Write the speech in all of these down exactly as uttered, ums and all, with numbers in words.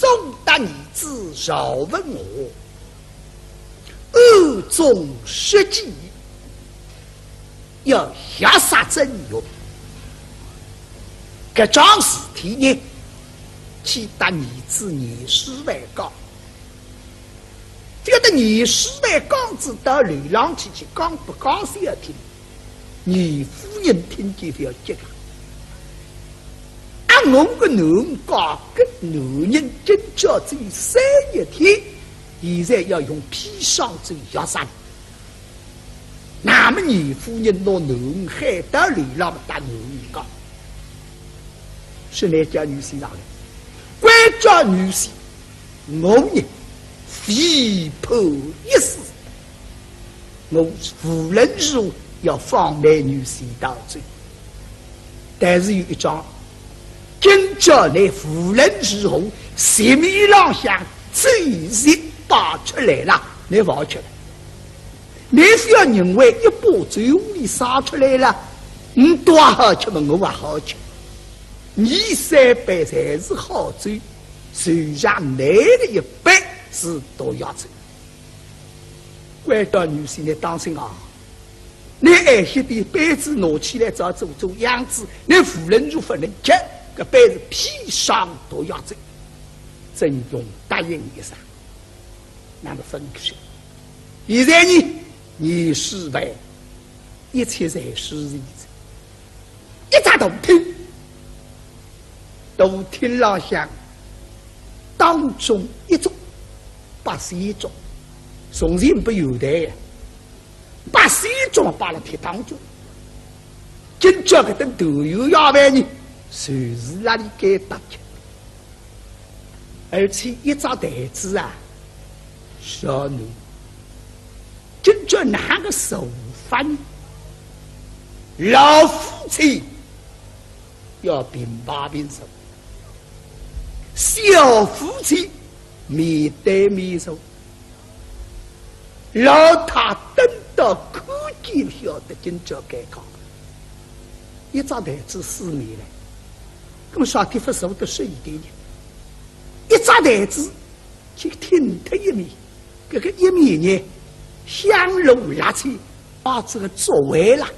东搭儿子赵文华，暗中设计，要下杀曾荣。搿桩事体呢，去搭儿子严世蕃讲。 搿个严世蕃讲仔到楼浪去，去讲拨家小听，严夫人听见覅急个。啊，我个囡儿讲，搿男人今朝只有三日天，现在要用砒霜酒药杀俚。那么严夫人拿囡儿喊到楼浪，搭囡儿讲，是倷家女婿上来，关照女婿， 我呢，非判一死。我无论如何要放倷女婿逃走。但是有一桩，今朝倷无论如何，席面浪向酒席摆出来了，倷勿好吃了。倷覅认为一把酒壶里洒出来了，倷倒好吃么，我也好吃。伲三杯侪是好酒， 随上来个一杯是毒药酒。关照女婿，倷当心啊！倷爱惜点，杯子拿起来照做做样子，倷无论如何勿能吃，搿杯是砒霜毒药酒。曾荣答应一声，那么分开。现在呢，严世蕃一切侪是自己。 一只大厅，大厅浪向当中一桌八仙桌，从前勿有台呀，八仙桌摆辣厅当中。今朝搿顿团圆夜饭呢，就是辣里该搭吃。 而且一只台子啊，少倷。今朝哪个坐法呢？老夫妻要平排平坐，小夫妻面对面坐。 老太等到看见晓得今朝尴尬，一只台子四面来，搿么啥地方坐得适意点呢？一只台子就挺脱一面，搿个一面呢，香炉蜡扦，摆仔个桌围啦，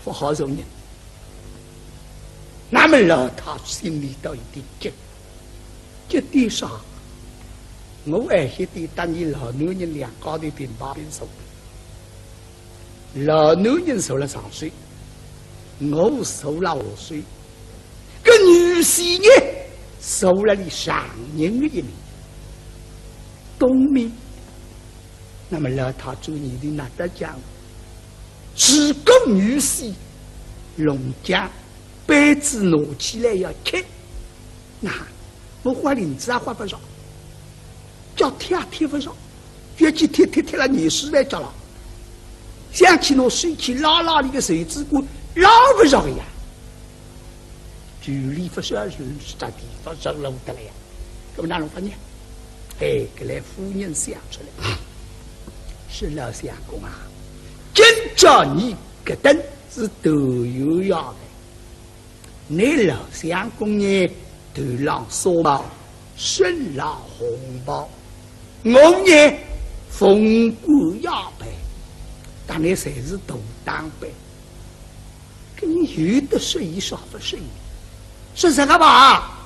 勿好坐人。那么老太心里头有点急， 急点啥？我还晓得搭伲老男人两家头平排平坐。老男人坐辣上首，我坐辣下首，搿女婿呢，坐辣俚丈人个一面，东面。那么老太转念头哪能讲？如果女婿弄僵，杯子拿起来要吃， 那我豁翎子也豁勿着，脚踢也踢勿着，蹶去踢踢踢了，严世蕃脚了，想去拿手去拉拉俚个袖子管，拉勿着个呀。距离勿是二十里，实在地勿着路得了呀。搿么哪能法呢？哎，搿来夫人想出来，是老相公啊，今朝伲搿顿是团圆夜饭。 倷老相公呢，头浪纱帽，身浪红袍，我呢，凤冠霞帔，搭倷侪是大打扮。搿倷有得适意少勿适意？说实个吧，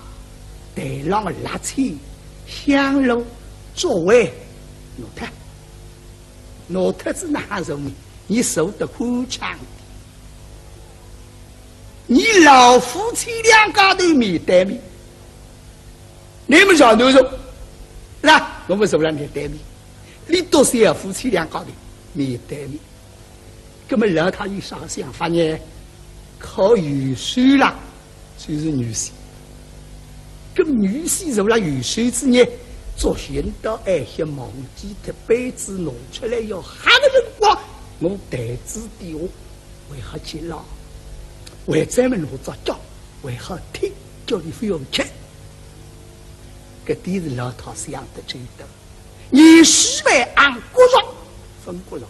台浪个蜡扦、香炉、桌围，拿脱，拿脱仔哪哼坐呢？伲坐得宽敞点。 伲老夫妻两家头面对面，倷么上头坐，是吧？我么坐辣倷对面，俚笃小夫妻两家头面对面。搿么老太有啥个想法呢？靠右手啦，就是女婿。搿女婿坐辣右手仔呢，作兴到哎歇忘记脱杯子拿出来要喝个辰光，我台子底下 为好去拉，为专门拿只脚，为好踢，叫俚覅吃。搿点是老太想得周到。严世蕃硬骨肉，勿骨肉。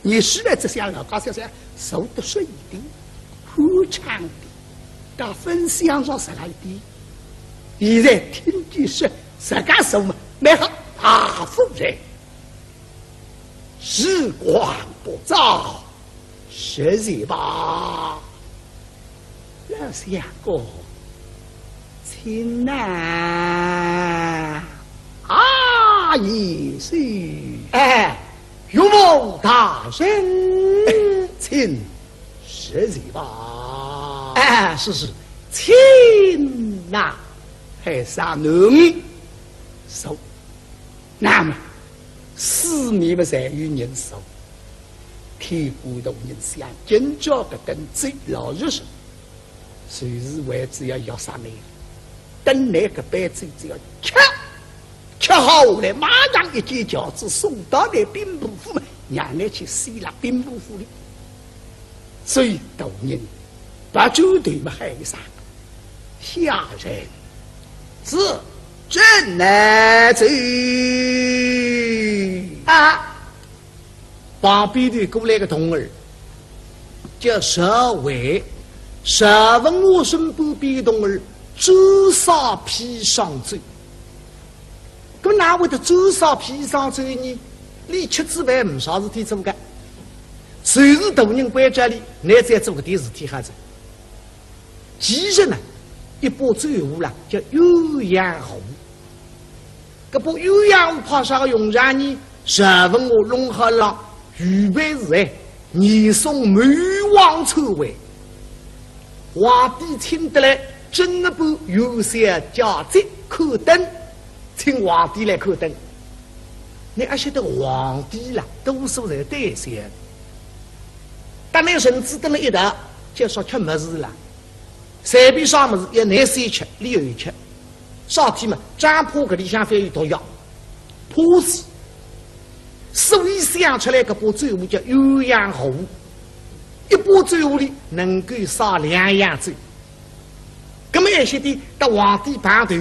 严世蕃只想老家小小，坐得适意点，宽敞点，搭分享上实在点。现在听见说自家说嘛，蛮好，大夫人，时光不早，歇息吧。老相公，请呐。啊，贤婿。哎，岳父大人。请。 歇息吧。哎，是，是，请呐。还啥能说？那么，四面嘛侪有人说，天官大人想，今朝搿顿酒老实说，就是为仔要药杀倷，等倷搿杯酒只要吃，吃好下来，马上一件轿子送到倷兵部府，让倷去死辣兵部府里。 所以大人把酒对么喊一声：“下人。”“是。”“朕来奏。”啊，旁边头过来个童儿，叫赵惠，赵文华身边边个童儿，酒杀砒霜酒。 搿哪会得酒杀砒霜酒呢？俚吃仔饭呒啥事体做个，就是大人关照俚，倷再做搿点事体好哉。其实呢，一把酒壶啦，叫鸳鸯壶。搿把鸳鸯壶派啥个用场呢？赵文华弄好了，预备是哎，严嵩谋王篡位。皇帝请得来，正月半元宵佳节看灯。 请皇帝来看灯。倷阿晓得皇帝啦，多数侪胆小。搭倷臣子蹲辣一道，就说吃物事啦。随便啥物事，要倷先吃，俚后吃。啥体嘛，张怕搿里向会有毒药，怕死。所以想出来搿把酒壶叫鸳鸯壶，一把酒壶里能够杀两样酒。 葛末一歇点搭皇帝碰头，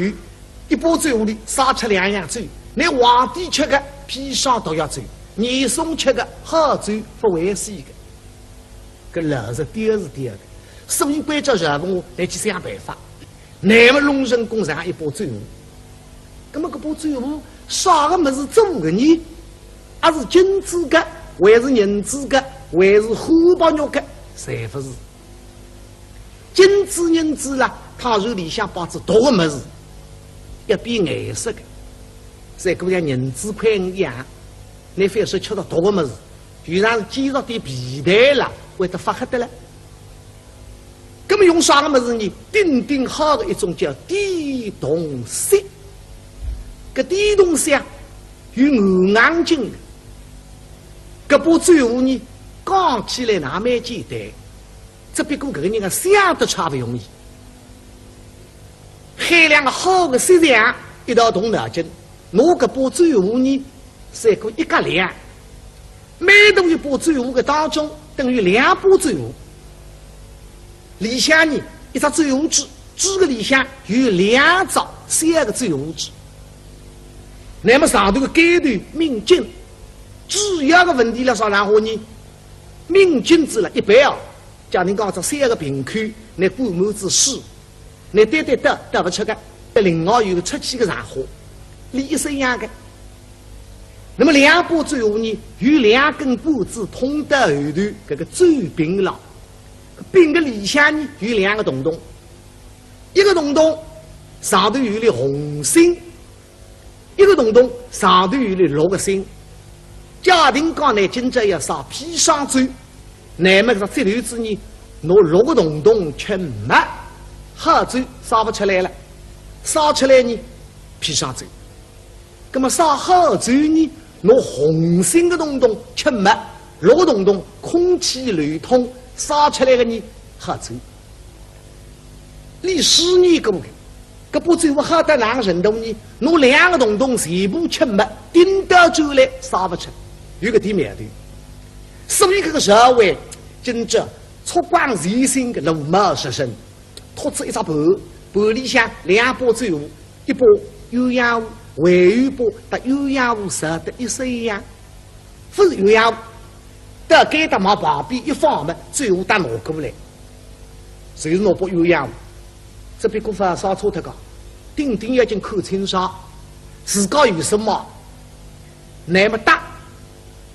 一把酒壶里杀出两样酒，倷皇帝吃个砒霜毒药酒，严嵩吃个好酒勿会死个。搿老实点是对个，所以关照赵文华来去想办法，乃末弄成功这样一把酒壶。葛末搿把酒壶啥个物事做个呢？阿是金子个，还是银子个，还是汉白玉个？侪勿是。 金子银子啦，倘若里向摆仔毒个物事，要变颜色个。像搿样银子块一样，倷覅说吃着毒个物事，就像是掮着点皮蛋啦，会得发黑个了。葛末用啥个物事呢？顶顶好个一种叫点铜锡。搿点铜锡啊，有硬硬劲个。搿把酒壶呢，讲起来哪蛮简单， 只不过搿个人啊，想得差勿容易。喊两个好个锡匠一道动脑筋，拿搿把酒壶呢，算过一格量，每动一把酒壶个当中，等于两把酒壶。里向呢，一只酒壶嘴，嘴个里向有两只小个酒壶嘴。乃末上头个盖头抿紧，主要个问题辣啥场化呢？抿紧仔了，一般哦， 假定讲只小个瓶口，倷灌满仔水，倷对对倒，倒勿出个，另外有个出气个场化，俚一式样个。乃末两把酒壶呢，有两根管子通到后头搿个酒柄浪，柄个里向呢有两个洞洞，一个洞洞上头有粒红星， 一个洞洞上头有粒绿个星。假定讲呢，今朝要杀砒霜酒，乃末搿只节头子呢，拿绿个洞洞吃没，好酒杀勿出来了。杀出来呢，砒霜酒。葛末杀好酒呢，拿红星个洞洞吃没，绿个洞洞空气流通，杀出来个呢，好酒。 俚试验过个，搿把酒壶好到哪能程度呢？拿两个洞洞全部吃没，顶倒转来杀勿出，有搿点苗头。所以搿个社会今朝出光全新个螺帽式身，托仔一只盘，盘里向两把酒壶，一把鸳鸯壶，还有一把搭鸳鸯壶造得一式一样。 勿是鸳鸯壶，到该搭往旁边一放嘛，酒壶搭拿过来，就是拿把鸳鸯壶。只不过勿好杀错脱个，顶顶要紧看清爽，自家有数目，乃末搭，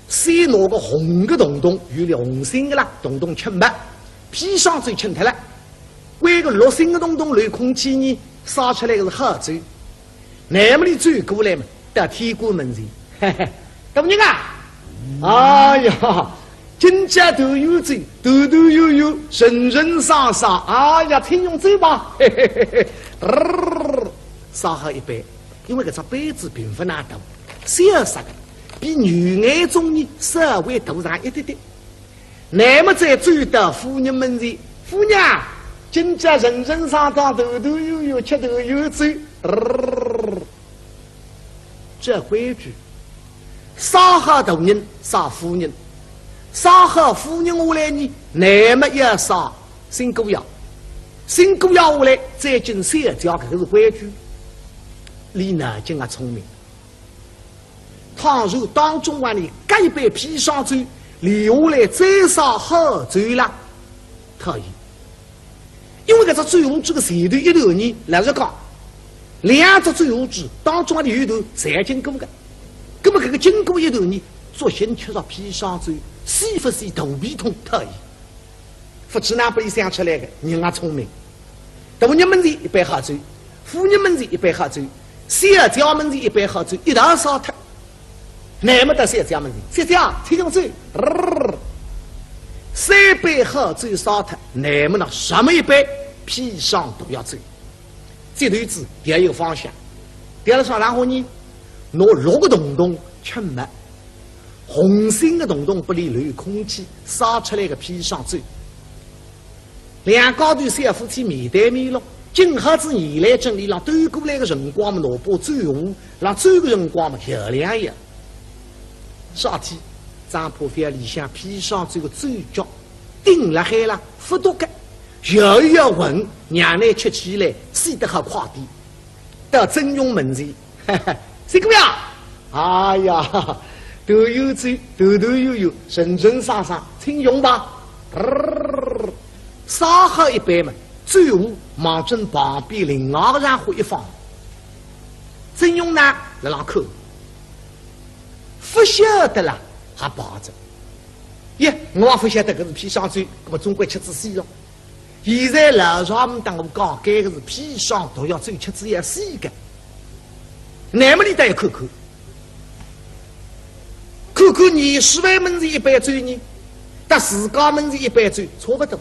先拿个红个洞洞，有粒红心个啦，洞洞吃没，砒霜酒吃脱了，关个绿心个洞洞留空气呢，洒出来个是好酒。乃末俚转过来嘛，到天官门前，嘿嘿，大人啊，哎呀， 今朝团圆酒，团团圆圆，人人生生，哎呀，请用酒吧，嘿嘿嘿嘿，嘚儿，洒好一杯，因为搿只杯子并勿哪大，小小个，比牛眼盅呢稍微大上一点点。乃末再走到夫人门前，夫人啊，今朝人人生生，团团圆圆，吃团圆酒，嘚儿。 这规矩，啥好大人，啥夫人，啥好夫人下来呢，乃末要啥新姑爷，新姑爷下来再敬小姐，搿个是规矩。俚呢，真个聪明。倘若当中啊，俚搿一杯砒霜酒，留下来再啥好酒啦，可以。 因为搿只酒壶子个前头一段呢，老实讲，两只酒壶子当中啊有一段侪经过个，葛末搿个经过一段呢，作兴吃着砒霜酒，是勿是肚皮痛？可以。勿知哪拨俚想出来个，人也聪明。大人门前一杯好酒，夫人门前一杯好酒，小姐门前一杯好酒，一道洒脱。 乃末到小姐门前，小姐，请用酒。嘚儿，三杯好酒洒脱，乃末呢，什么一杯砒霜毒药酒。这头子也有方向，调了啥？然后呢，拿绿个洞洞吃没，红心个洞洞拨俚留空气，洒出来个砒霜酒。 两家头小夫妻面对面咯，今朝子原来正里浪端过来个辰光嘛，拿把酒壶，浪走个辰光嘛，摇两摇。啥体？张破飞里向砒霜酒个酒脚，顶辣海了，勿动个，摇一摇浑，让俚吃起来，死得好快点。到曾荣门前， 新姑爷，哎呀，团圆酒，团团圆圆，人人生生，请用吧。嘚儿，洒好一杯嘛，酒壶望准旁边另外个人家一放。曾荣呢，辣浪看，勿晓得啦，还摆着。耶，我也勿晓得搿是砒霜酒，葛末总归吃仔死咯。 现在老丈母搭我讲，搿个是砒霜毒药酒，吃仔要死个。乃末俚倒要看看，看看严世蕃门前一杯酒呢，搭自家门前一杯酒差勿多，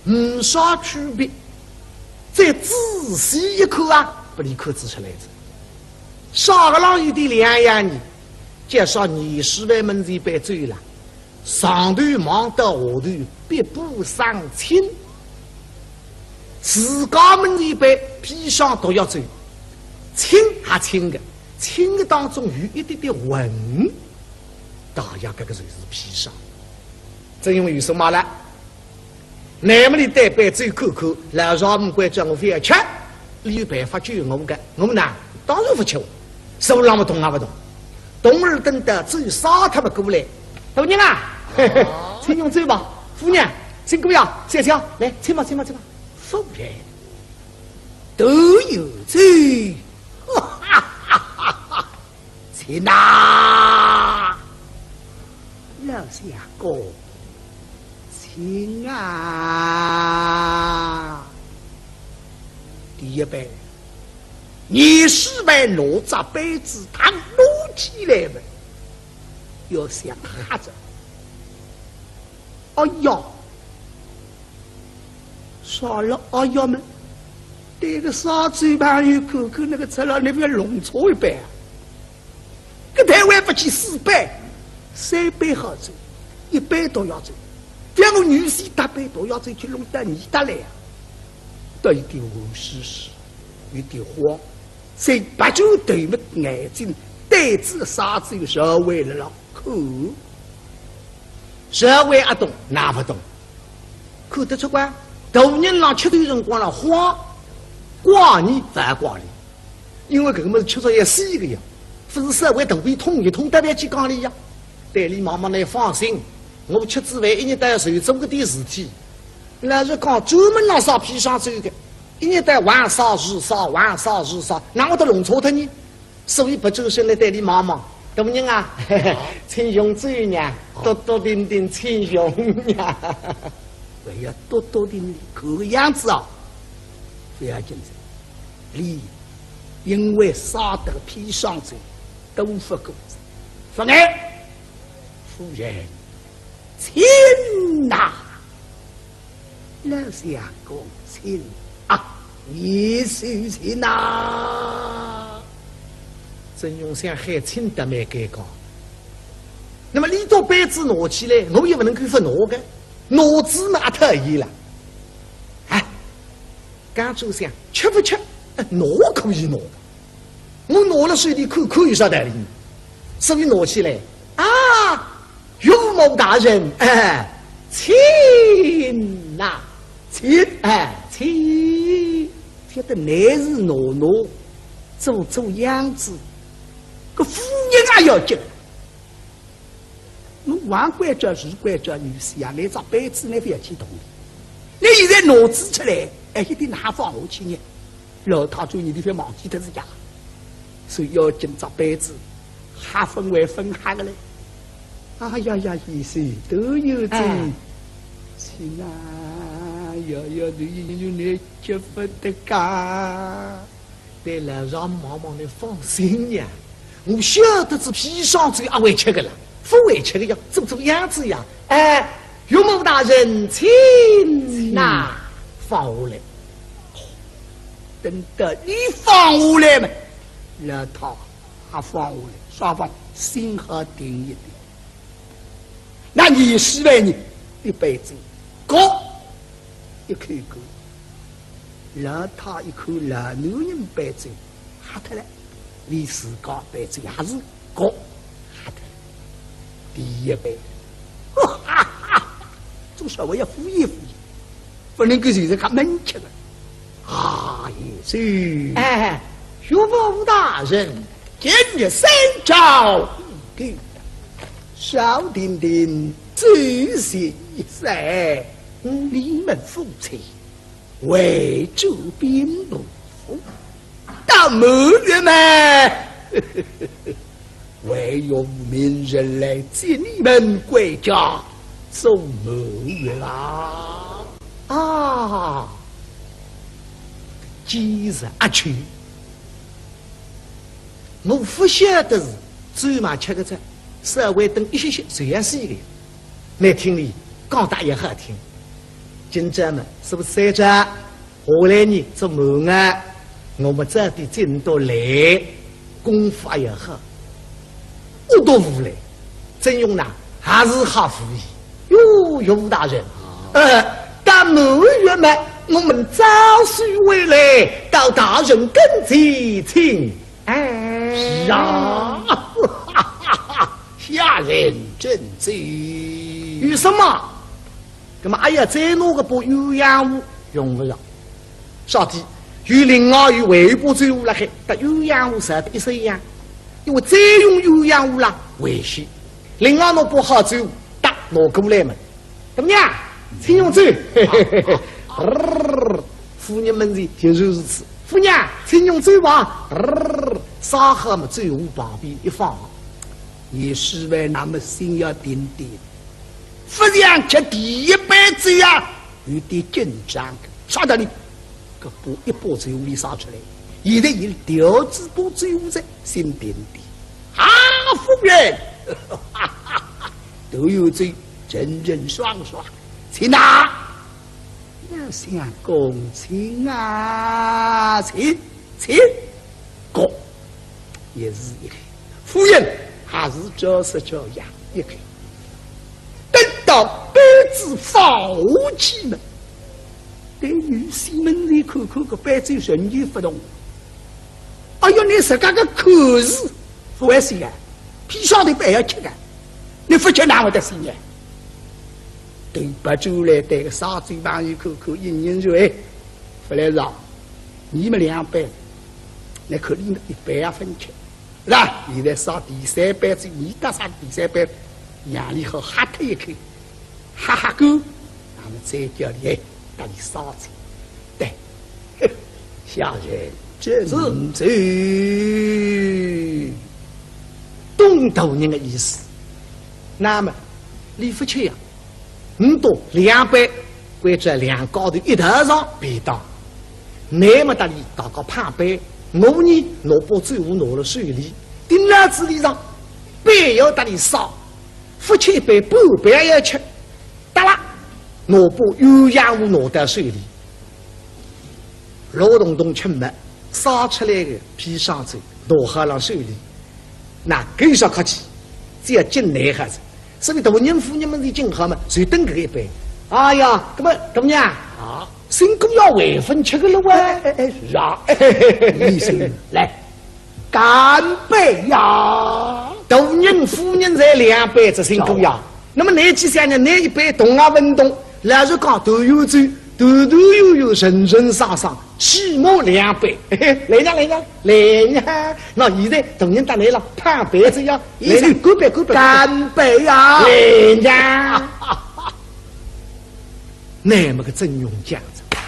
呒啥区别。再仔细一看啊，拨俚看仔出来哉。啥个浪有点两样呢？叫啥严世蕃门前一杯酒啦， 上头望到下头，碧波生青。自家门前一杯砒霜毒药酒，清还清个，清个当中有一点点浑，大约搿个就是砒霜。曾荣有数目了。 乃末俚对杯酒看看，老丈母关照我覅吃，俚有办法救我个，我呢，当然勿吃哦。手浪么动也勿动，动而等到酒洒脱么过来。大人啊，嘿嘿，请用酒吧。夫人，新姑爷，小姐，来，请吧，请吧，请吧。夫人，都有酒，哈哈哈哈哈。 请呐！老相公，请啊！第一杯，严世蕃拿只杯子，嘡，拿起来么，要想喝着。哎呀， 啥了？哎呀么，对个啥嘴巴有口口那个出来，那边弄错一杯啊？搿台湾勿去四杯，三杯好酒，一杯毒药酒，让我女婿搭杯毒药酒去弄到你搭来啊？倒有点无事事，有点慌，所以拔转头么眼睛对仔啥子有社会了了，看。 社会阿懂，哪勿懂？看得出个，大人浪吃酒辰光浪慌，怪你勿怪俚，因为搿个物事吃着要死个呀，勿是社会肚皮痛一痛，得来去讲俚呀。对俚妈妈，倷放心，我吃仔饭一日到夜就做搿点事体，老实讲，专门浪啥砒霜酒个，一日到横烧是烧，横烧是烧，哪会得弄错脱呢？所以勿转身来对俚望望，大人啊，请用酒呀，多多定定请用呀。哎呀，多多定定，搿个样子啊，勿要紧张。俚因为烧得砒霜酒，都勿过，勿碍。夫人，请呐。 老相公请啊，你是请呐。曾荣想喊请得蛮尴尬。那么俚笃杯子拿起来，我也勿能够勿拿个，拿仔嘛也讨厌了。哎，刚才想吃勿吃，哎，拿可以拿个。 我拿了手里看看有啥道理呢？所以拿起来，啊，岳母大人，哎，请呐，请，哎，请。晓得乃是拿拿，做做样子，搿夫人也要紧。 侬横关照竖关照女婿啊，拿只杯子呢勿要去动。侬现在拿仔出来，哎，一定哪放下去呢？老太做人的勿忘记脱自家，所以要紧只杯子，还分为分开个嘞。哎呀呀，贤婿，都有这，哎，请啊，要要，你有你吃勿得噶。 对老丈母望望，你放心呀，我晓得仔砒霜酒阿会吃个啦，勿会吃个呀，做做样子呀。哎，岳母大人，请呐，放下来。等到俚放下来嘛，老太也放下来，双方心好定一点。 那二十万呢？一杯酒，搿一口干。老太一看老男人杯酒喝脱了，连自家杯酒也是搿喝脱了。第一杯，哈哈哈，总稍微要敷衍敷衍。 勿能够就是讲闷吃个。啊，贤婿。哎，岳父大人，今日三朝已过，少停停酒席一散，嗯，你们夫妻回转兵部府。 到满月嘛，还有名人来接你们归家做满月啦。啊，今日阿去，我勿晓得是酒嘛吃个着，稍微等一歇歇就要死个。 难听哩，讲得也好听。今朝嘛，是勿是三朝？下来呢，做满月，我们早点进到来，功夫也要好。我都无来，曾荣呐，还是好无疑。哟，岳父大人，呃，到满月嘛，我们早些回来，到大人跟前请安。是啊。 下人遵旨。有什么？那么还要再拿个把鸳鸯壶用勿着。啥体？有另外有还有把酒壶辣海，搭鸳鸯壶少得一式一样，因为再用鸳鸯壶啦，危险。另外拿把好酒壶，搭拿过来嘛。 大娘，请用酒。夫人门前就是如此。夫人，请用酒吧。烧好么酒壶旁边一放。二十万那么心要定定，勿像吃第一杯酒啊，有点紧张个。啥道理？ 搿把一把酒壶里烧出来，现在伊调仔把酒壶在心定定。啊，夫人，都有酒，人人爽爽，请呐。老相公，请啊，请，请。搿也是一个，夫人还是照式照样一个。 等到杯子放下去呢，对女婿门前看看，搿杯子仍旧勿动。哎哟，你自家个口是勿会死啊？砒霜头还要吃个，你勿吃哪会得死呢？对拨酒壶来对个烧酒朋友看看，应应说，哎，勿来事啊，你们两杯，那可能一杯也勿吃。 是吧？现在烧第三杯酒，你搭烧第三杯，让俚好喝脱一口，喝喝够，那么再叫俚搭俚烧酒。对，下人遵旨。懂大人的意思。那么，俚勿吃呀，倷倒两杯，关照两家头一道上便当。乃末搭俚大家碰杯，我呢，拿把酒壶拿勒手里，盯牢仔俚上，杯要搭俚捎，勿吃一杯，半杯也要吃。 搭啦，拿把鸳鸯壶拿到手里，老洞洞吃末，捎出来个砒霜酒，拿好勒手里。那搿有啥客气，只要敬乃好哉。所以大人夫人们是敬好嘛，就等搿一杯。哎呀，搿么大人啊，啊，新姑爷还朆吃个了喂？哎，哎，哎，是啊，哎，嘿，嘿，嘿，嘿，来， 干杯呀！大人夫人侪两杯哉，新姑爷。那么乃几想呢？乃一杯动也勿动，老实讲，团圆酒，团团圆圆，顺顺畅畅，起码两杯。嘿嘿，来呀，来呀，来呀！那现在大人搭乃勒碰杯哉呀，来呀，干杯，干杯！干杯呀！来呀！乃末个曾荣僵哉。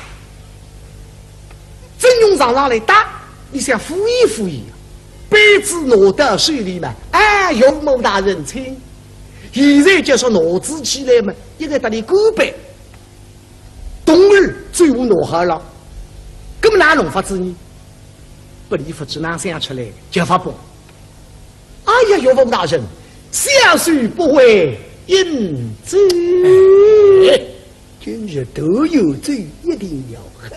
曾荣上上来搭，俚想敷衍敷衍啊，杯子拿到手里嘛，哎，岳母大人请。现在就说拿仔起来嘛，一个搭俚干杯，同时酒壶拿好了，搿么哪弄法子呢？拨俚勿知哪想出来，叫法不。哎呀，岳父大人，小婿不会饮酒。哎， 今日团圆酒一定要喝，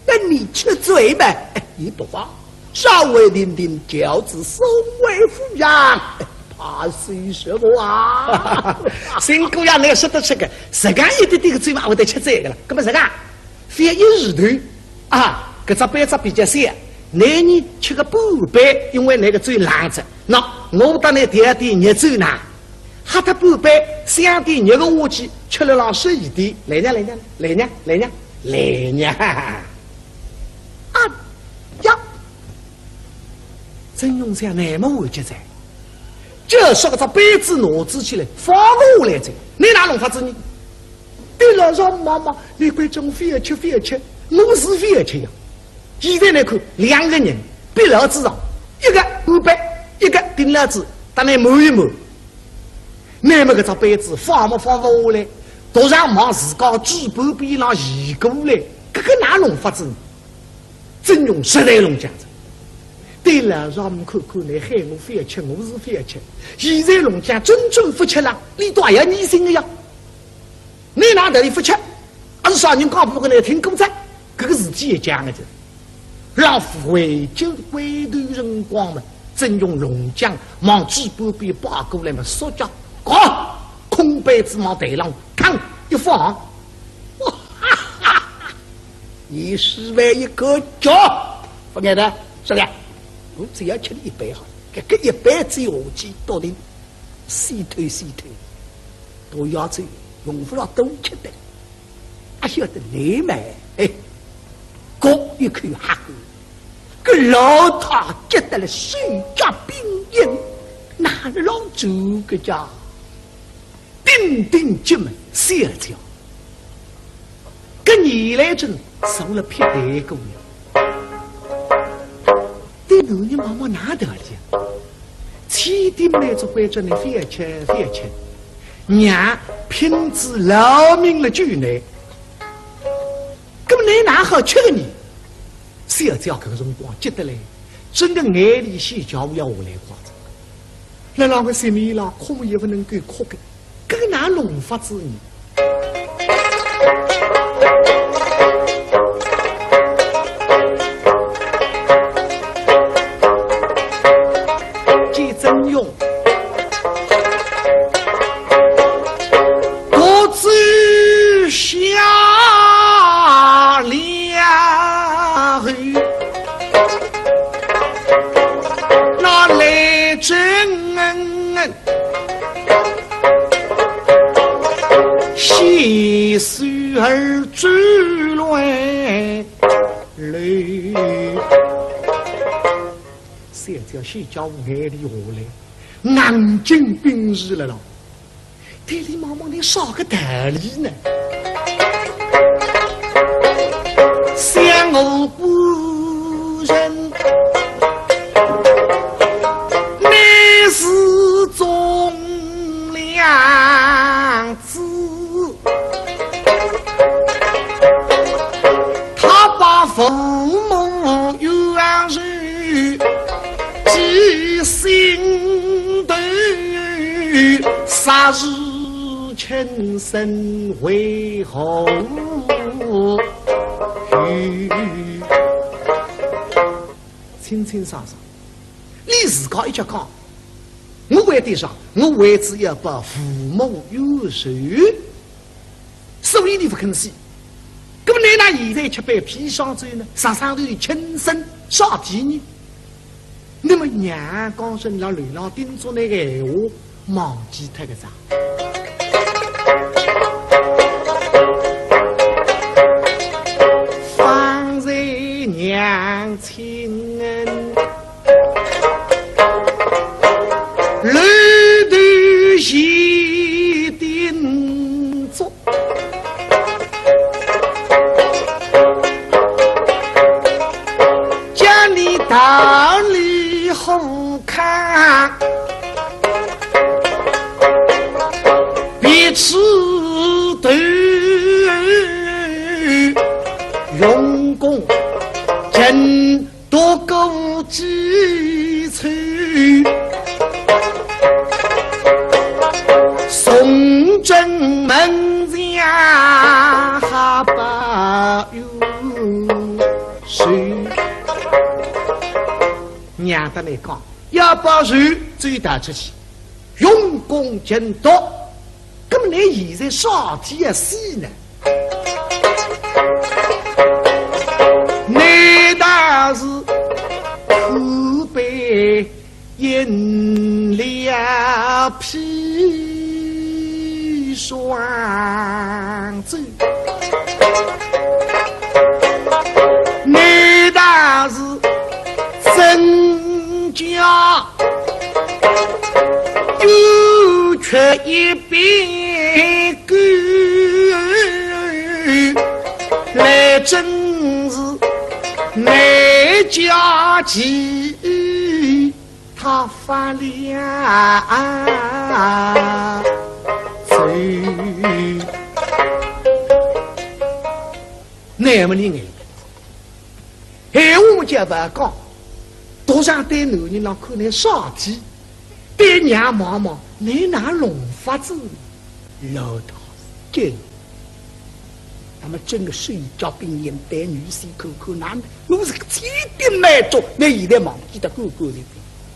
等你吃醉嘛，哎，也不妨稍微停停轿子，送回府上，哎，怕是什么啊？新姑爷，倷说得出个，自家一点点个酒嘛，会得吃醉个了。搿么自家，覅一时头啊，搿只杯子比较小，乃呢吃个半杯，因为乃个酒冷哉。喏，我搭倷调点热酒呢。 喝脱半杯，想点热个下去，吃了浪适意点。来呀，来呀，来呀，来呀，来呀！啊呀！曾荣想乃末完结哉，就说搿只杯子拿仔起来，放勿下来哉，乃哪弄法子呢？对老丈母望望，倷关照我覅吃，覅吃，我是覅吃呀。现在倷看，两个人逼牢仔上，一个干杯，一个盯牢仔，搭倷瞒一瞒。 乃末搿只杯子放么放勿下来，独上望自家嘴巴边浪移过来，搿个哪弄法子呢？曾荣实在弄僵哉。对老丈母看看，倷喊我覅吃，我是覅吃。现在弄僵，真正勿吃了，俚倒也疑心个呀。 倷哪搭里勿吃？阿是啥人讲拨倷听过哉？搿个事体也僵个哉。老夫回转回头辰光嘛，曾荣弄僵，望嘴巴边爬过来嘛，说着，咵，空杯子望台浪嘡一放。哇哈哈！你是为一个脚，勿碍得，是不是？我只要吃你一杯好，搿个一杯酒下去，到底死脱死脱。 毒药酒用勿着多吃的。阿晓得倷嘛，哎，搿一口吓过，搿老太急得了手脚并用，哪能浪做个家？顶顶急么小姐，搿年来真受了撇台过呀。 对男人望望哪搭里啊？千叮万嘱关照倷覅吃，覅吃，娘拼仔老命了救倷。搿么倷哪好吃个呢？小姐搿个辰光急得来，真个眼泪水就要下来光哉。辣浪个心里啦，哭么也勿能够哭个。 搿个哪弄法子呢？见曾荣，独自下了后，那来真 洗手而转来。小姐小姐眼泪下来，眼睛盯住了咯。对俚望望倷啥个道理呢？想我不父母冤仇记心头，杀时亲身为何？清清爽爽，你自家一脚讲，我为点啥？我为仔要报父母冤仇。 所以你勿肯死。搿么侬哪现在吃杯砒霜酒呢？啥上头有轻生啥体呢？那么娘刚刚辣楼浪叮嘱侬个闲话，忘记脱个啥？方才娘亲恩。 楼头前叮嘱，叫你道理好看，别吃头，用功勤 多过几次，送进门前好报冤仇。娘搭侬讲，要报仇，就带出去。 用功勤读。搿么侬现在啥体要死呢？难道是苦悲饮了砒霜酒？难道是真假 又吃一杯酒，来真是难解其他发了愁。那么你哎， 闲话么叫勿讲，独上对男人浪看眼啥体，对娘望望，侬哪弄法子？老大，对。那么真个手脚并用，对女婿看看，那我是个千叮万嘱，侬现在忘记得干干净净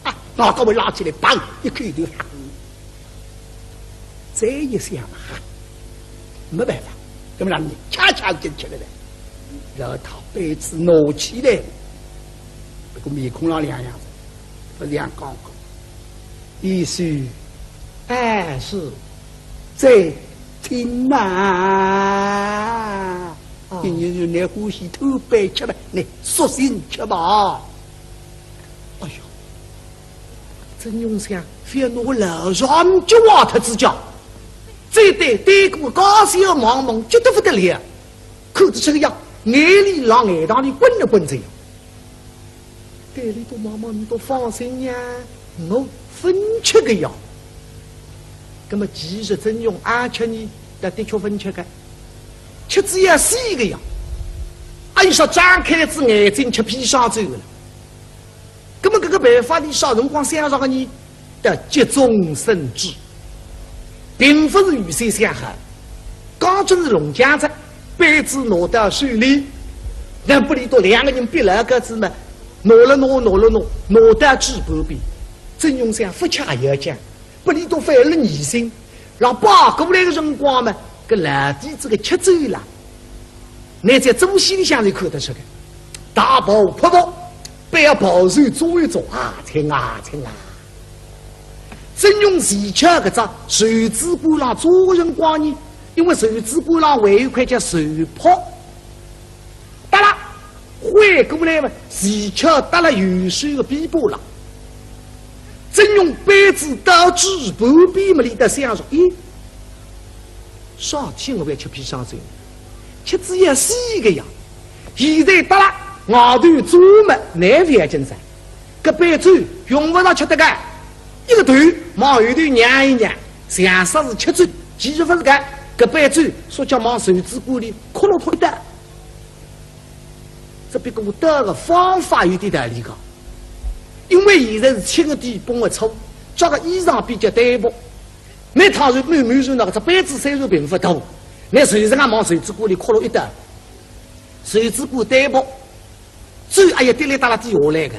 啊！外头拉起来，砰，一口头。 再一想啊，没办法，那么让你恰恰就吃了的。老太杯子拿起来，搿个面孔浪两样子，勿像刚刚。意思，哎，是，再请嘛。啊。你，你，你欢喜偷杯吃吧，你索性吃吧。哎呦， 曾荣想，覅拿我老丈人急坏脱仔叫，这对对过家小望望，急得不得了，看得出个样，眼泪辣眼堂里滚了滚仔呀。对俚笃望望，你笃放心呀，我勿吃个呀。那么其实曾荣阿吃呢，但的确勿吃个，吃仔要死个呀。阿有啥张开仔眼睛吃砒霜酒个了？ 那么搿个办法，俚啥辰光想着个呢？得急中生智，并勿是预先想好，刚正是弄僵哉，杯子拿到手里，那拨俚笃两个人逼牢个仔嘛，拿了拿，拿了拿，拿到嘴巴边，曾荣想勿吃也要紧，拨俚笃犯了疑心， 让摆过来个辰光嘛，搿老底子个吃酒啦，乃在做戏里向是看得出个，大袍阔服，背后袍袖做一做，啊，请啊，请啊。曾荣前脚搿只袖子管浪做个辰光呢，因为袖子管浪还有一块叫袖扑， 搭了，回过来嘛，前脚搭了右手个臂膊浪。曾荣杯子到嘴巴边嘛，俚笃想着，咦，啥体我要吃砒霜酒？吃仔要死个呀！现在搭了，外头做嘛，难勿要紧哉。搿杯酒用勿着吃得个，一个头往后头让一让，像煞是吃酒，其实勿是个，搿杯酒说叫往袖子管里磕落脱一道。搿个倒个方法有点道理个，因为现在是七月底八月初，着个衣裳比较单薄。那倘若某某人那个只杯子虽然并勿大，那随时啊往袖子管里掼落一搭，袖子管单薄，酒哎呀滴哩嗒啦滴下来个，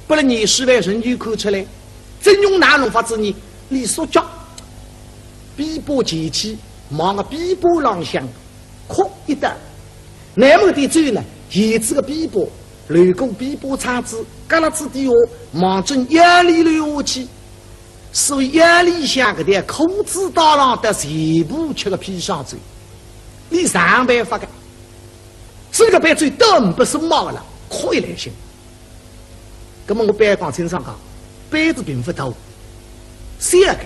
拨了严世蕃人就看出来，曾荣哪弄法子呢？俚缩脚，臂膊前去，望个臂膊浪向 掼一搭。那么个点酒呢，沿仔个臂膊，流过臂膊撑子，旮旯子底下，望准腰里流下去。所以腰里向搿条裤子带浪搭全部吃个砒霜酒，俚啥办法个？所以搿杯酒倒呒不数目个了，可以来信。葛么我板要讲清爽讲，杯子并勿大，小个。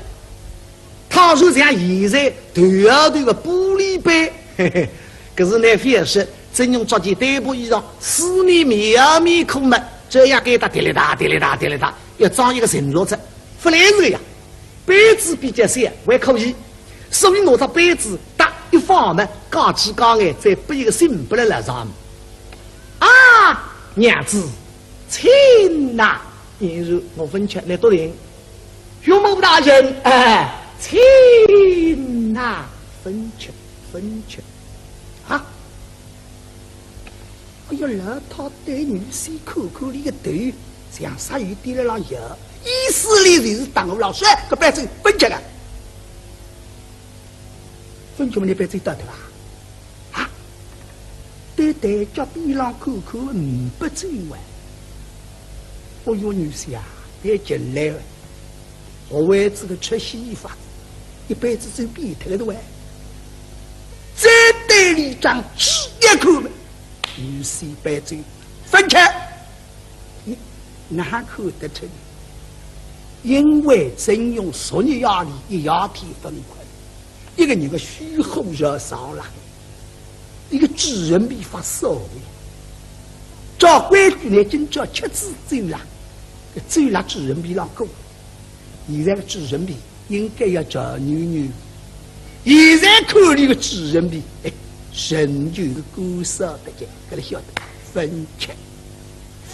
倘若像现在头号头个玻璃杯，嘿嘿，搿是难非也是，曾荣着件单薄衣裳，四面面啊面孔嘛，这样给它滴哩嗒滴哩嗒滴哩嗒，要装一个承诺着，勿来事个呀。杯子比较小，还可以，所以拿只杯子搭一放嘛，讲起讲来再拨一个信拨了老丈母。啊，娘子，请呐。 因为我勿吃，倷笃请。岳母大人，哎，请呐。勿吃，勿吃。啊？哎呀，老太对女婿看看俚个头，像煞有点辣浪摇，意思里就是搭我老说，搿杯酒勿吃个。勿吃么，倷杯酒倒脱啊？ 啊，对台脚边浪看看，呒不酒啊。哦哟，女婿啊，倷进来了，我为仔个出息法，一杯子酒变脱了喂。再对俚张嘴一口嘛，女婿杯酒勿吃。 咦，哪看得出呢？因为曾荣昨日夜里一夜天勿困，一个人个虚火烧烧了，一个主人皮发烧的。照规矩呢，今朝吃仔酒了，搿酒辣主人皮浪过，现在个主人皮 应该要叫扭扭。现在看俚个主人皮，哎，仍旧是干燥得紧，搿个晓得，勿吃，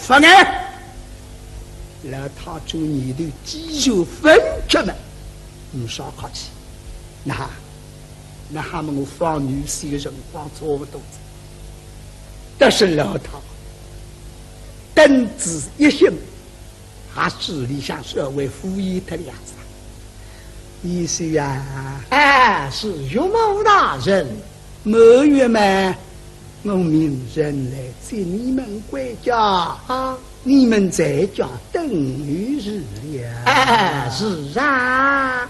勿吃。老太转念头，既然勿吃嘛，呒啥客气。那，那么我放女婿个辰光差勿多哉。但是老太，等仔一歇， 还是里向稍微敷衍脱两声。女婿呀，哎，是岳母大人。满月嘛，我命人来接你们回家啊，你们在家等候是了。哎，是啊。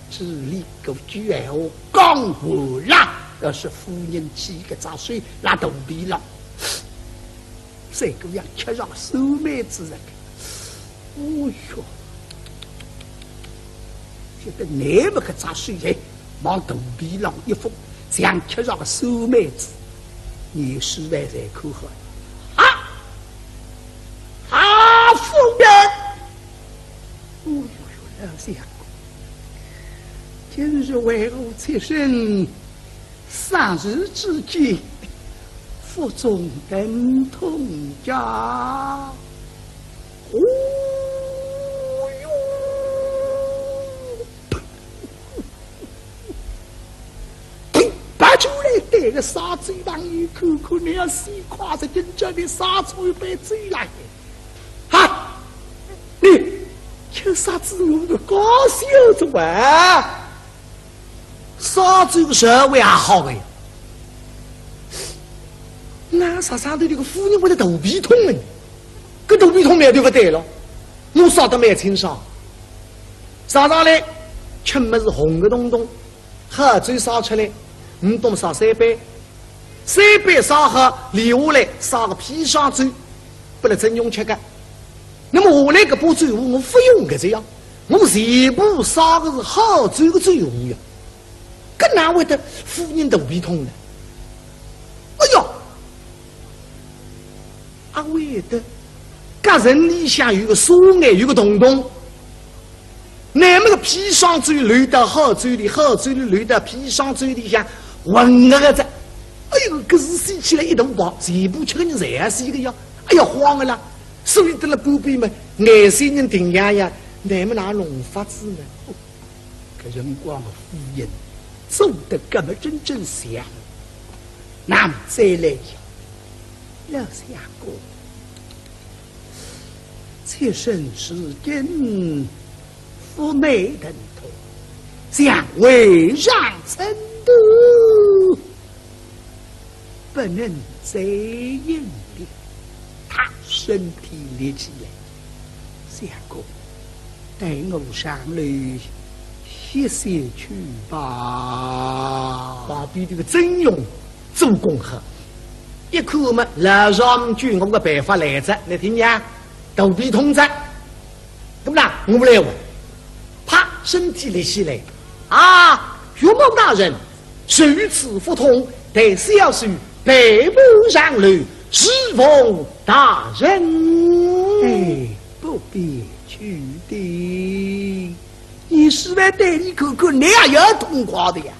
这里搿句闲话讲完了，要是夫人起个只手，辣肚皮浪， 再搿样吃上酸梅子了。哦哟，晓得难末搿只手哎，往肚皮浪一放，像吃上个酸梅子，严世蕃侪看好。啊，啊，夫人！哦哟哟，老相公，今日为何出身？ 霎时之间，腹中疼痛呀。哦哟！呸！拔出来对个杀猪朋友看看，你要死快哉，今朝你杀猪一杯酒来。啊！你吃杀猪，我个高兴着啊！ 杀猪个社会也好个呀。那啥啥头这个夫人会得肚皮痛了呢？搿肚皮痛苗头勿对了，我杀得蛮清爽。啥啥嘞？吃么是红个东东，好酒杀出来，唔懂杀三杯，三杯杀好，留下来杀个砒霜酒，拨了曾荣吃个。那么下来搿把酒壶我勿用个这样，我全部杀个是好酒个酒壶呀。 搿哪会得夫人肚皮痛呢？哎哟，阿会得，夹层里向有个沙眼，有个洞洞，那么个砒霜酒流到好酒里，好酒里流到砒霜酒里向，混合个哉。哎哟，搿是死起来一大包，全部吃个人侪要死个呀。哎呀，慌了啦！所以得了半边嘛，眼睛人定洋洋，那么哪弄法子呢？搿辰光夫人做得搿么真正像，那么再来讲，老相公，妾身是跟府内人头，想为上成都，不能再应的。他身体立起来，相公， 待我上楼歇息去吧。旁边这个曾荣做功好，一看嘛，老丈人救我个办法来哉，你听呀，肚皮痛哉。那么啦，我们来吧。啪，身体立起来。啊，岳母大人，如此腹痛，待小婿陪伴上楼，侍奉大人。哎，不必去的。 你是来对你哥哥，你也要痛快的呀。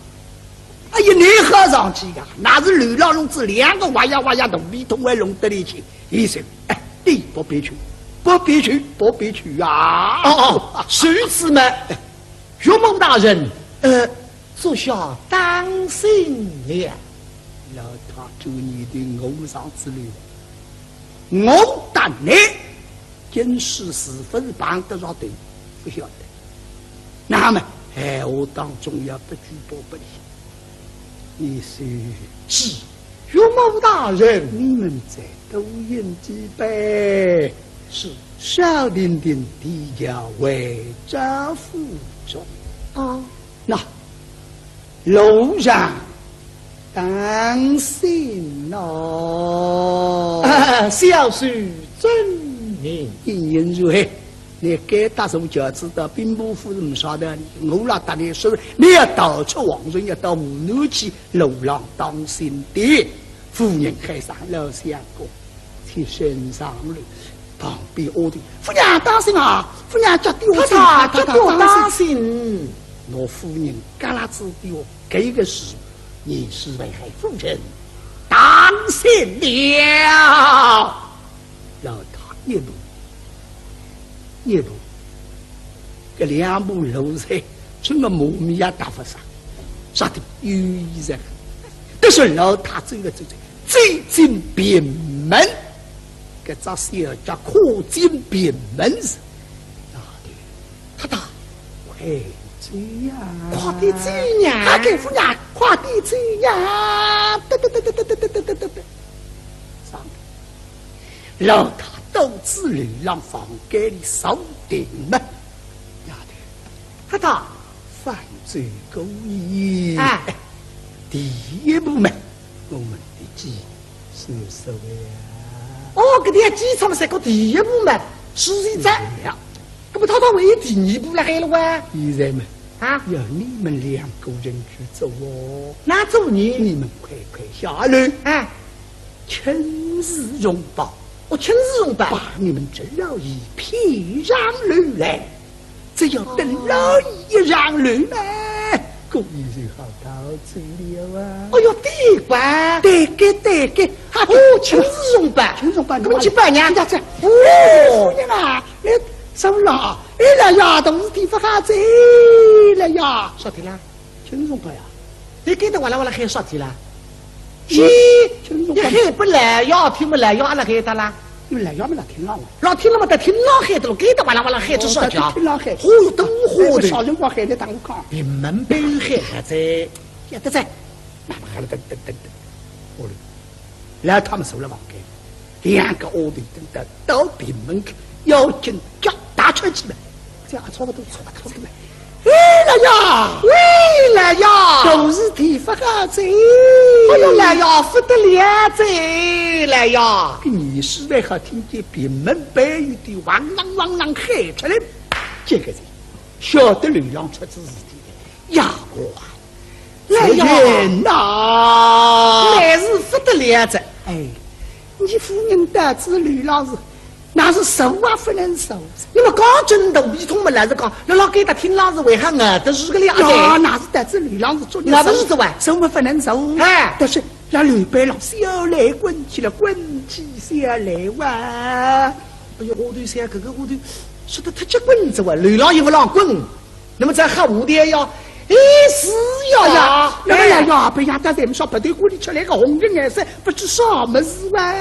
哎呀，你好上去呀，那是流浪弄子两个哇呀哇呀肚皮痛还弄得里去。医生，哎，你不必去，不必去，不必去啊。哦哦，如此嘛，岳母大人，呃，足下当心了。老太，这个年头我上子了，我打你，今世是不是碰得着头，不晓得。 那么，闲话当中要不拘不不的。你是？是，岳母大人。你们再多饮几杯，是。少停停地要回赵府中。啊。那，路上 当心哦。啊，小婿遵命。你人如何？你该搭手脚子到兵部府是不晓得，我拉搭你说，你要逃出皇城，要到河南去，路浪当心的。夫人喊声老相公，起身上楼，旁边丫头，夫人当心啊，夫人脚底下太太，脚底下当心。我夫人嘎啦子的哦。 搿个是，你是危害夫人，当心了。老太一步，一步，搿两步路才真个马咪也踏勿上，啥的有意思。但是老太走个走走，走进屏门，搿只小脚跨进屏门是，老头 太太，快走呀！快点走呀！快点走呀！快点走呀！得得得得得得得得得得得。上楼，老太独自来到房间里坐定了。丫头，太太，放走姑爷。哎。第一步嘛， 我们的计是什么呀？哦，搿点计策嘛，是个第一步嘛，是现在。对呀。搿么太太还有第二步辣海了哇？现在嘛，啊？要你们两个人去做哦。哪做呢？你们快快下楼。哎。请示容宝。哦，请示容宝。把你们侄老爷骗上楼来。 只要等老爷一上楼呢，姑爷就好逃走了啊。哎哟，对吧？对个，对个，哈，哦，请示容宝，请示容宝，搿么去办呀。人家这，哦。哎，夫人啊，来，怎么了？哎，老爷，大事体发生哉，老爷。啥体啦？请示容宝呀。 你跟得哇啦哇啦喊啥体啦？咦，听众朋友，你喊勿来呀，听勿来呀，阿拉喊得啦？因为来呀，没人听了嘛。老听了嘛，得听了喊得了，跟得哇啦哇啦喊出啥体啊？哦，听了喊。嚯哟，真火的。哎，啥辰光喊的，当我讲。屏门背后喊得哉。晓得哉。那么还得等等等等。好了，来，他们走了房间。 两个丫头等到到屏门口，要紧脚踏出去了，这样差不多，差不多，差不多了。哎，老爷！喂，老爷！大事体发生哉！哎哟，老爷，不得了哉，老爷！搿年岁还好听见屏门背后头汪啷汪啷喊出来，这个人晓得楼浪出仔事体了。丫鬟， 来呀，夫人呐，乃是不得了哉。哎，你夫人得知刘郎是，那是受啊不能受。那么讲真的，一通么来是讲，那老给他听郎是为何啊？这是个了哉。呀，那是得知刘郎是做的，那不是这哇？受么不能受。哎，但是那刘备了，小来滚起来，滚几下来哇？哎哟，丫头想搿个丫头说得太结棍哉哇，楼浪也勿让滚，那么再喊我爹呀？哎，是呀呀，哎呀呀，哎呀，别呀，大家说鼻头管里出来个红个颜色，不知啥么事哇？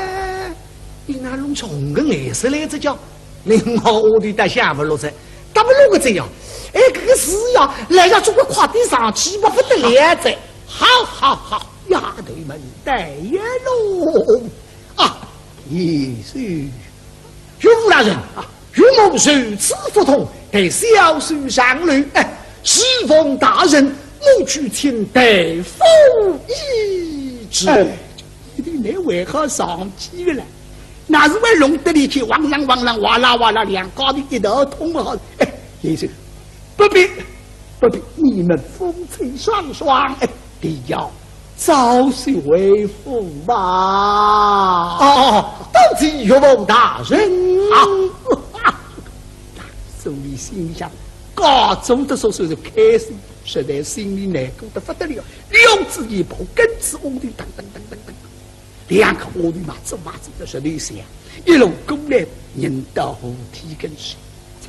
你哪弄出红个颜色来哉叫？另外丫头倒想勿落哉，搭勿落个哉呀？哎，搿个是呀，来呀，总归快点上去，勿得了哉。好好好，丫头们带路。 啊，贤婿，岳父大人啊，岳母如此腹痛，待小婿上楼。哎，侍奉大人，母舅请大夫医治。哎，一定难为好上去个了，那是会弄得里去，汪啷汪啷，哇啦哇啦，两家头一道痛好。哎，贤婿，不必，不必，你们夫妻双双，哎，定要 早些回府吧。哦，哦，哦，多谢岳父大人。好。所以心里想，家中的说说是开心，实在心里难过得不得了。两只一步，跟仔丫头噔噔噔噔噔，两个丫头嘛，走嘛走得实在像，一路过来，人到扶梯跟前，这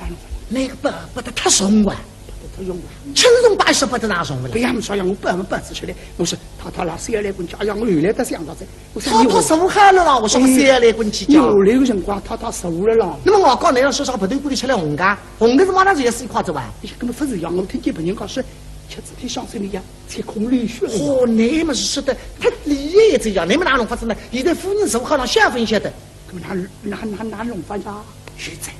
样 那个包包得太重哇，包得太重哇。轻重摆设包得哪重勿啦？不要说呀，我包没包仔出来，我说太太啦，小来跟家呀，我后来才想到哉，我说太太受好了啦，我说我小来跟去讲。有那个辰光，太太受了啦。那么我讲，那要说啥鼻头管里出来红个，红个是往哪走也是一块子哇？哎呀，根本不是呀，我听见别人讲说，吃仔砒霜水里呀，吃空流血了呀。哦，那么是说得太厉害哉呀，那么哪弄法子呢？现在夫人受好了，下分晓得。 那那那那弄法呀？现在，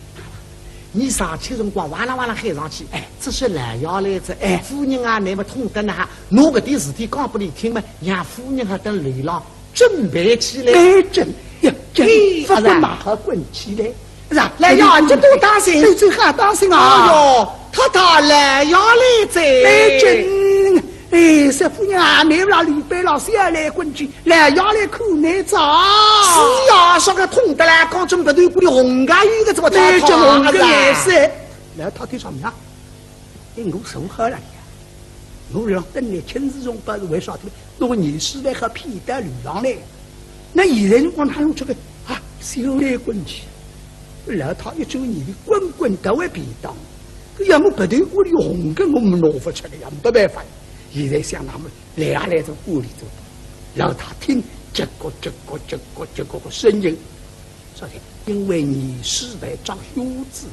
你上去辰光，哇啦哇啦喊上去，哎，这是老爷来哉，哎，夫人啊，那么痛得哪，拿搿点事体讲拨俚听嘛，让夫人啊等楼浪准备起来。哎，真呀，真，哎，不不马上滚起来。是啊，老爷，这多当心。这这还当心啊！哎哟，太太，老爷来哉。哎，真 哎，说夫人啊，没啦，里边老师要来滚去，老爷来看你哉。是呀，说个痛得来，刚正鼻头管里红个有个怎么太太红个颜色。老太太说呀，哎，我受好了呀，我让等来亲自从包是为啥体？那个严世蕃还骗到楼浪来。 那现在辰光哪弄出个啊，小来滚去，老太一转眼里滚滚到外便当，搿要么鼻头管里红个，我们拿勿出来呀，没办法呀。现在想那么来也来做管里做，老太听，结果结果结果结果个声音，说的因为严世蕃着靴子，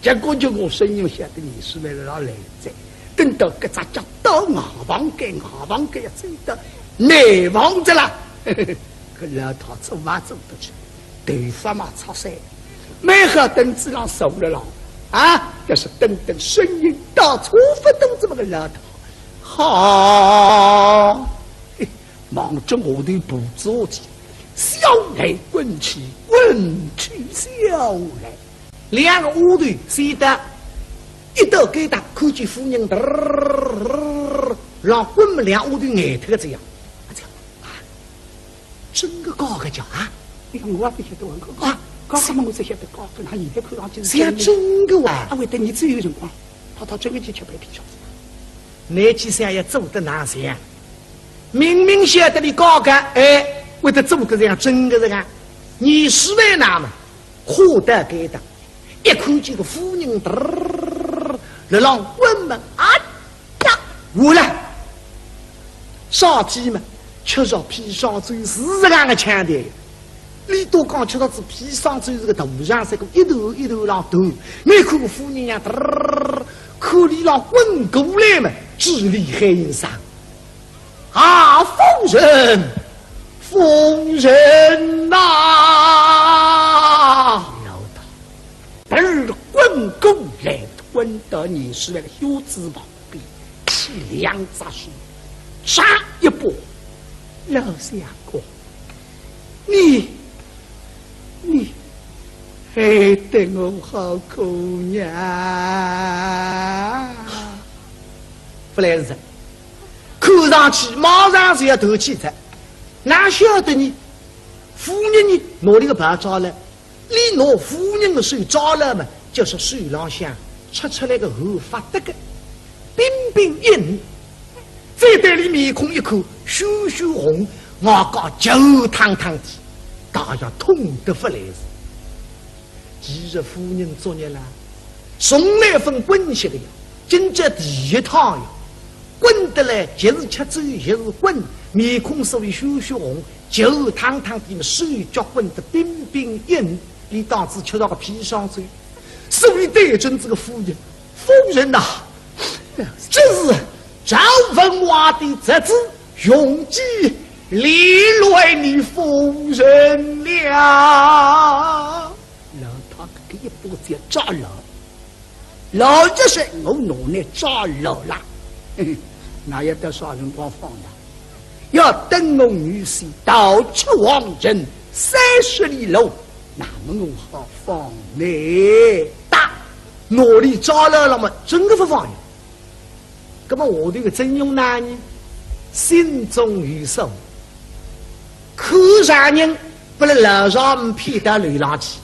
结果结果声音晓得严世蕃辣辣来哉。 等到搿只脚到外房间，外房间要走到内房哉啦。搿老太做嘛做得去，头发嘛擦散，蛮好凳子浪坐了浪，啊，要是等等声音到错勿等怎么个老太，好，望准下头步子下去，小来滚去，滚去小来。 两个丫头先到，一到该搭，看见夫人嘚儿浪滚么，两丫头呆脱个这样。啊，这样啊，真个假个叫啊？哎呀，我也勿晓得，我讲啊，刚刚嘛我只晓得假个，那现在看上去是像真个哇。啊，会得你只有辰光，太太真个去吃砒霜水。倷去想要做得哪像？明明晓得俚假个，哎，会得做得像真个这个？严世蕃那么 跨到该搭，一看见个夫人嘚儿辣浪滚么，啊呀，完了！啥体么？吃着砒霜水是搿样个腔调。俚笃讲吃着仔砒霜水是个大象，是个一头一头浪头，没看过夫人呀，嘚儿，看俚浪滚过来么，嘴里喊一声 啊，夫人，夫人呐！老太嘚儿滚过来，滚到严世蕃个靴子旁边，起两只手，抓一把，老相公， 你，你害得我好苦呀！勿来事哉，看上去马上就要断气哉，哪晓得呢？夫人呢，拿俚个包抓牢，俚拿夫人个手抓牢嘛，就是手浪向出出来个汗发得个，冰冰一冷。 再对俚面孔一看，血血红，我讲酒汤汤的，大爷痛得勿来事。其实夫人作孽啦，从来勿滚歇个呀，今朝第一趟呀，滚得来，既是吃酒，亦是滚，面孔所以血血红，酒汤汤的嘛，手脚滚得冰冰硬，伊当仔吃着个砒霜酒，所以对准这个夫人，夫人呐，这是赵文华的侄子，荣基连累你夫人了。老太搿个一巴掌抓牢，老实说，我拿你抓牢啦。那要到啥辰光放呀？要等我女婿逃出皇城三十里路，那么我好放你。打，拿俚抓牢了嘛，真个勿放呀。 那么下头个曾荣哪呢？心中有数，看丈人拨勒老丈母骗到楼浪去，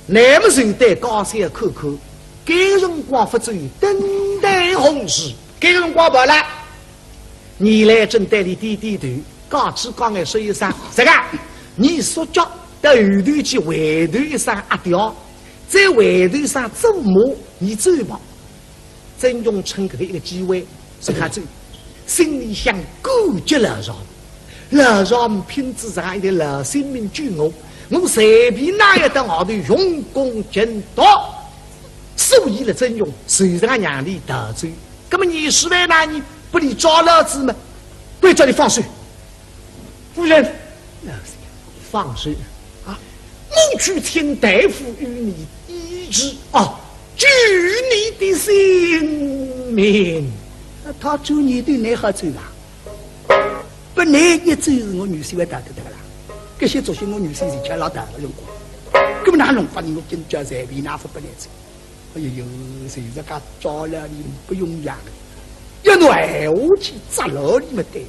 那么就对家小看看，该辰光勿走，等待何时？该辰光勿来，你来正对俚点点头，讲起讲来说一声，这个，你说叫到后头去回头一声阿爹，再回头一声祖母，你走吧。 曾荣趁搿个一个机会，自家走，心里向感激老丈，老丈拼仔自家一条老性命救我，我随便哪一搭外头用功勤读，所以了曾荣随着娘里逃走。那么严世蕃哪呢，拨俚抓牢仔嘛，关照俚放手。 夫人，放手啊！我去请大夫与你医治啊，救你的性命。那他救你的，你好救啊？不，你一救是我女婿会逃得脱个啦。搿歇作兴我女婿是吃牢逃个辰光，搿么哪弄法呢？我今朝随便哪勿拨你救。 哎呦，谁自家抓牢俚不用样，要拿闲话去扎牢俚么对。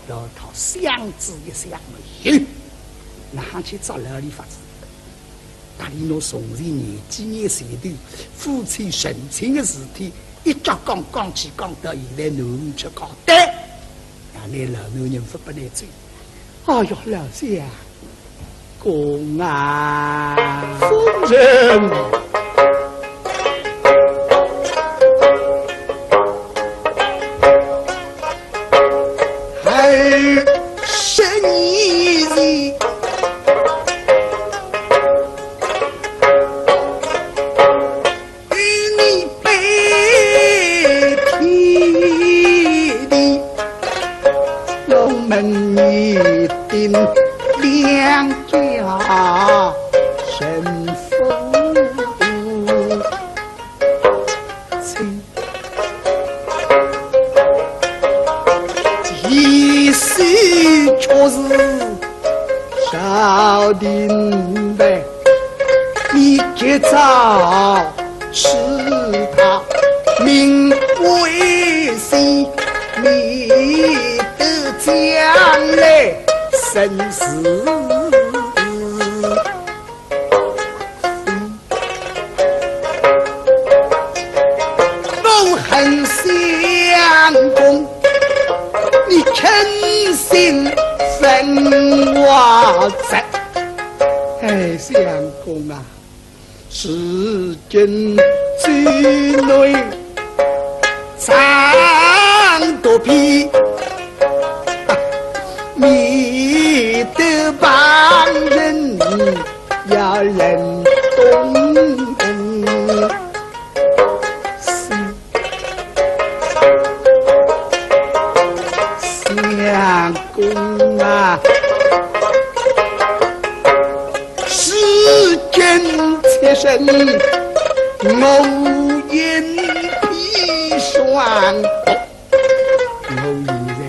老太想仔一想么，有，哪哼去扎牢俚法子？搭俚拿从前廿几年前头夫妻成亲个事体，一脚讲讲起讲到现在，囡儿出家，对，让俚老男人勿拨你走。哎哟，老相 公啊。夫人。二十年前，与你拜天地，龙门一定两家成夫妻。其实却是朝廷办，你及早 使他名为先，免得将来生事。我恨相公，你狠心分我斩。哎，相公啊， 如今主内张肚皮，免得旁人要认懂。相公啊， 如今妾身，我因砒霜毒，我现在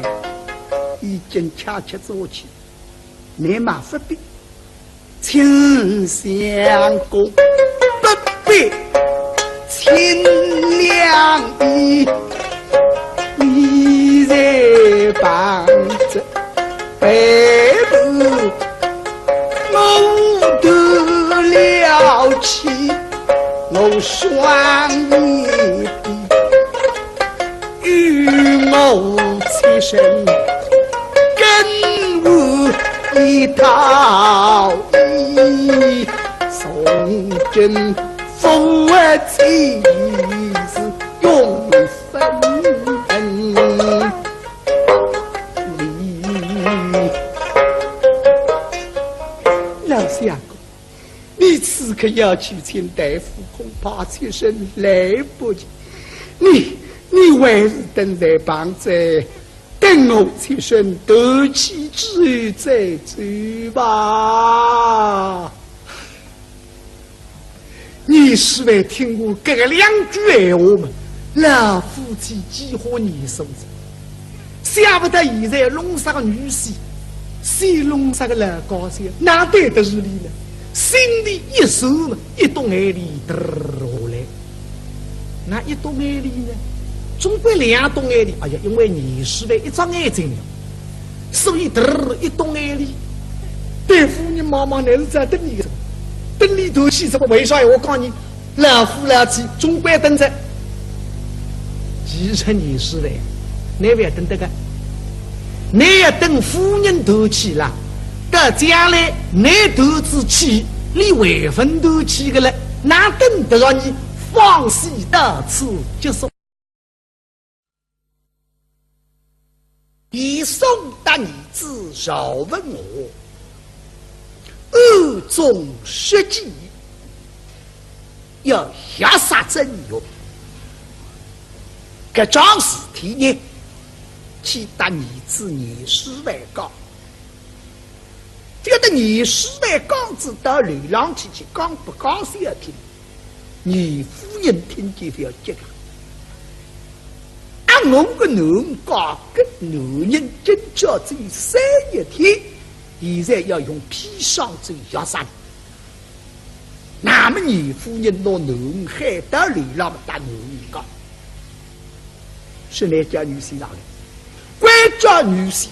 已经吃吃下去，你嘛勿必，请相公不必请良医，你在旁边 陪伴我断了气，我双眼皮与我妾身更一道一，从今夫妻是永分离。老相公，你此刻要去请大夫，恐怕妾身来不及。你，你还是等在旁边， 等我妾身断气之后再走吧。严世蕃听过搿个两句闲话嘛，老夫妻几化年数哉，想勿到现在弄啥个女婿，先弄啥个老家小，哪对得住俚呢？心里一酸嘛，一滴眼泪嘚儿下来。 哪一滴眼泪呢？总归两滴眼泪。哎呀，因为严世蕃一只眼睛了，所以嘚儿一滴眼泪。对夫人望望，乃是在等俚个，等俚断气哉。为啥？我讲你，老夫老妻总归等哉。其实严世蕃，乃勿要等得个，乃要等夫人断气了，到将来乃断仔气，俚还朆断气个了，哪等得着你？ 访戏到此结束。严嵩搭儿子赵文华暗中设计，要下杀曾荣。搿桩事体呢，去搭儿子严世蕃讲。 覅得严世蕃讲仔到楼浪去，去讲拨家小听，严夫人听见覅急个。啊，我个囡儿嫁个男人今朝只有三日天，现在要用砒霜咒药杀俚。那么严夫人拿囡儿喊到楼浪搭囡儿讲，是倷家女婿上来，关照女婿，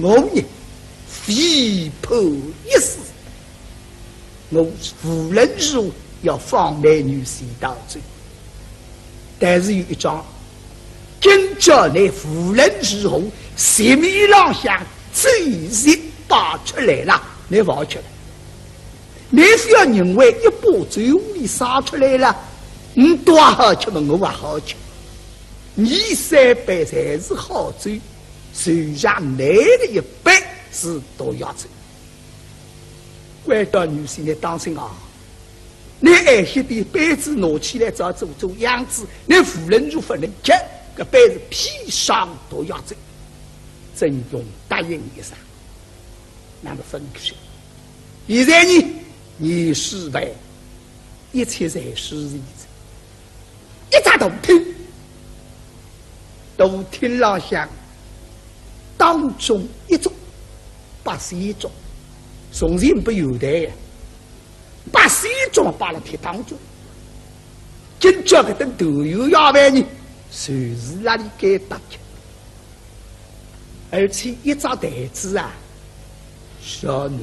我呢，非判一死，我无论如何要放倷女婿逃走。但是有一桩，今朝倷无论如何，席面浪向酒席摆出来了，倷勿好吃了。倷覅认为一把酒壶里洒出来了，倷倒好吃么，我也好吃。伲三杯侪是好酒， 随上来个一杯是毒药酒。关照女婿，倷当心啊！倷晏歇点杯子拿起来，照做做样子，倷无论如何勿能吃，搿杯是砒霜毒药酒。曾荣答应一声，那么分开。现在呢，严世蕃一切侪舒齐哉。 一只大厅，大厅浪向当中一桌八仙桌，从前勿有台呀，八仙桌摆辣厅当中。今朝搿顿团圆夜饭呢，就是辣里该搭吃。而且一只台子啊，小囡，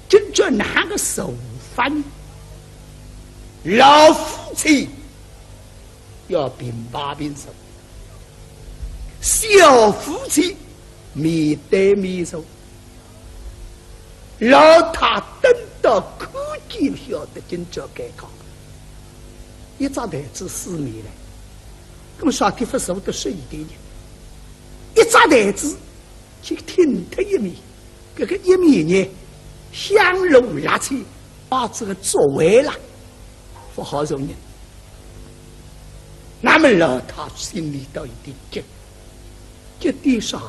今朝哪个坐法呢？老夫妻 要并排并坐，小夫妻面对面坐。老太等到看见晓得今朝尴尬，一只台子四面来，搿么啥地方坐得适意点呢？一只台子 就挺脱一面，搿个一面呢，香炉蜡扦，摆仔个桌围啦，勿好容人。那么老太心里头有点急，急点啥？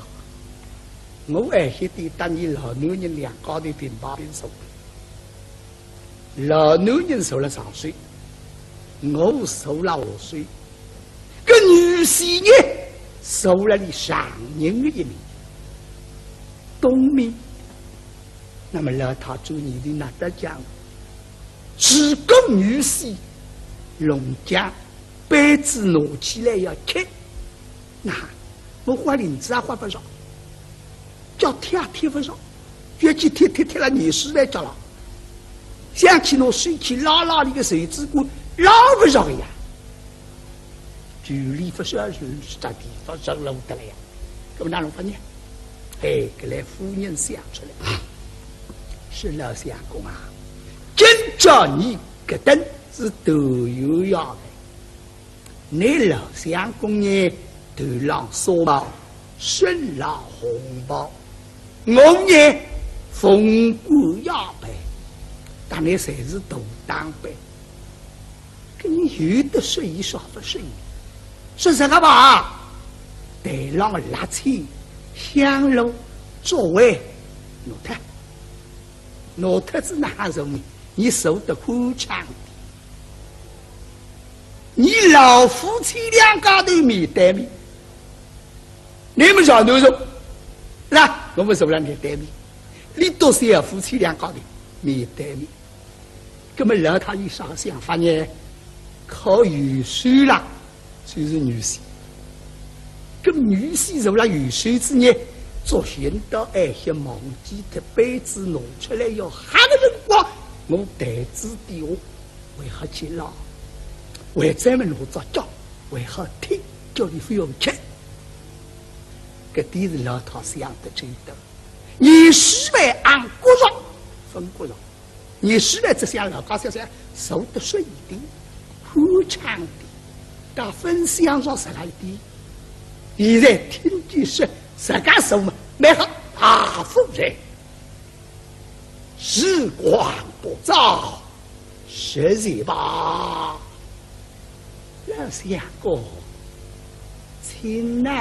我晏歇点搭伲老男人两家头并排并坐。 老男人坐辣上首，我坐辣下首，搿女婿呢，坐辣俚丈人个一面，东面。那么老太转念头哪搭讲？如果女婿弄僵，杯子拿起来要吃， 那我豁翎子也豁勿着，脚踢也踢勿着，脚去踢踢踢了，严世蕃脚浪，想去拿手去拉拉俚个袖子管，拉勿着个呀。距离勿是二十，实在地勿是路得来呀。搿么哪能法呢？哎，搿来夫人想出来，是老相公啊，今朝你搿顿是团圆夜饭，你老相公呢，头浪纱帽，身浪红袍，我呢，凤冠霞帔，搭倷侪是大打扮。 搿倷有得说伊，少勿说伊。说实梗吧，台浪个蜡扦、香炉、烛位，拿脱，拿脱仔哪哼坐呢？倷坐得宽敞点。倷老夫妻两家头面对面，倷么上头坐，啦，我么坐辣倷对面，俚笃小夫妻两家头面对面。 葛么老太有啥个想法呢？靠右手啦，就是女婿。搿女婿坐辣右手仔呢，作兴到哀歇忘记脱，杯子拿出来要喝个辰光，我台子底下还好去捞，还专门拿只脚，还好踢，叫俚覅吃。搿点是老太想得周到。倷是勿是阿骨肉，勿骨肉。 倷是勿是只想老家想想，坐得顺一点，宽敞点，搭分享上实在一点。现在听见说实梗坐嘛，蛮好，大夫人，时光不早，歇息吧。 老相公，请呐。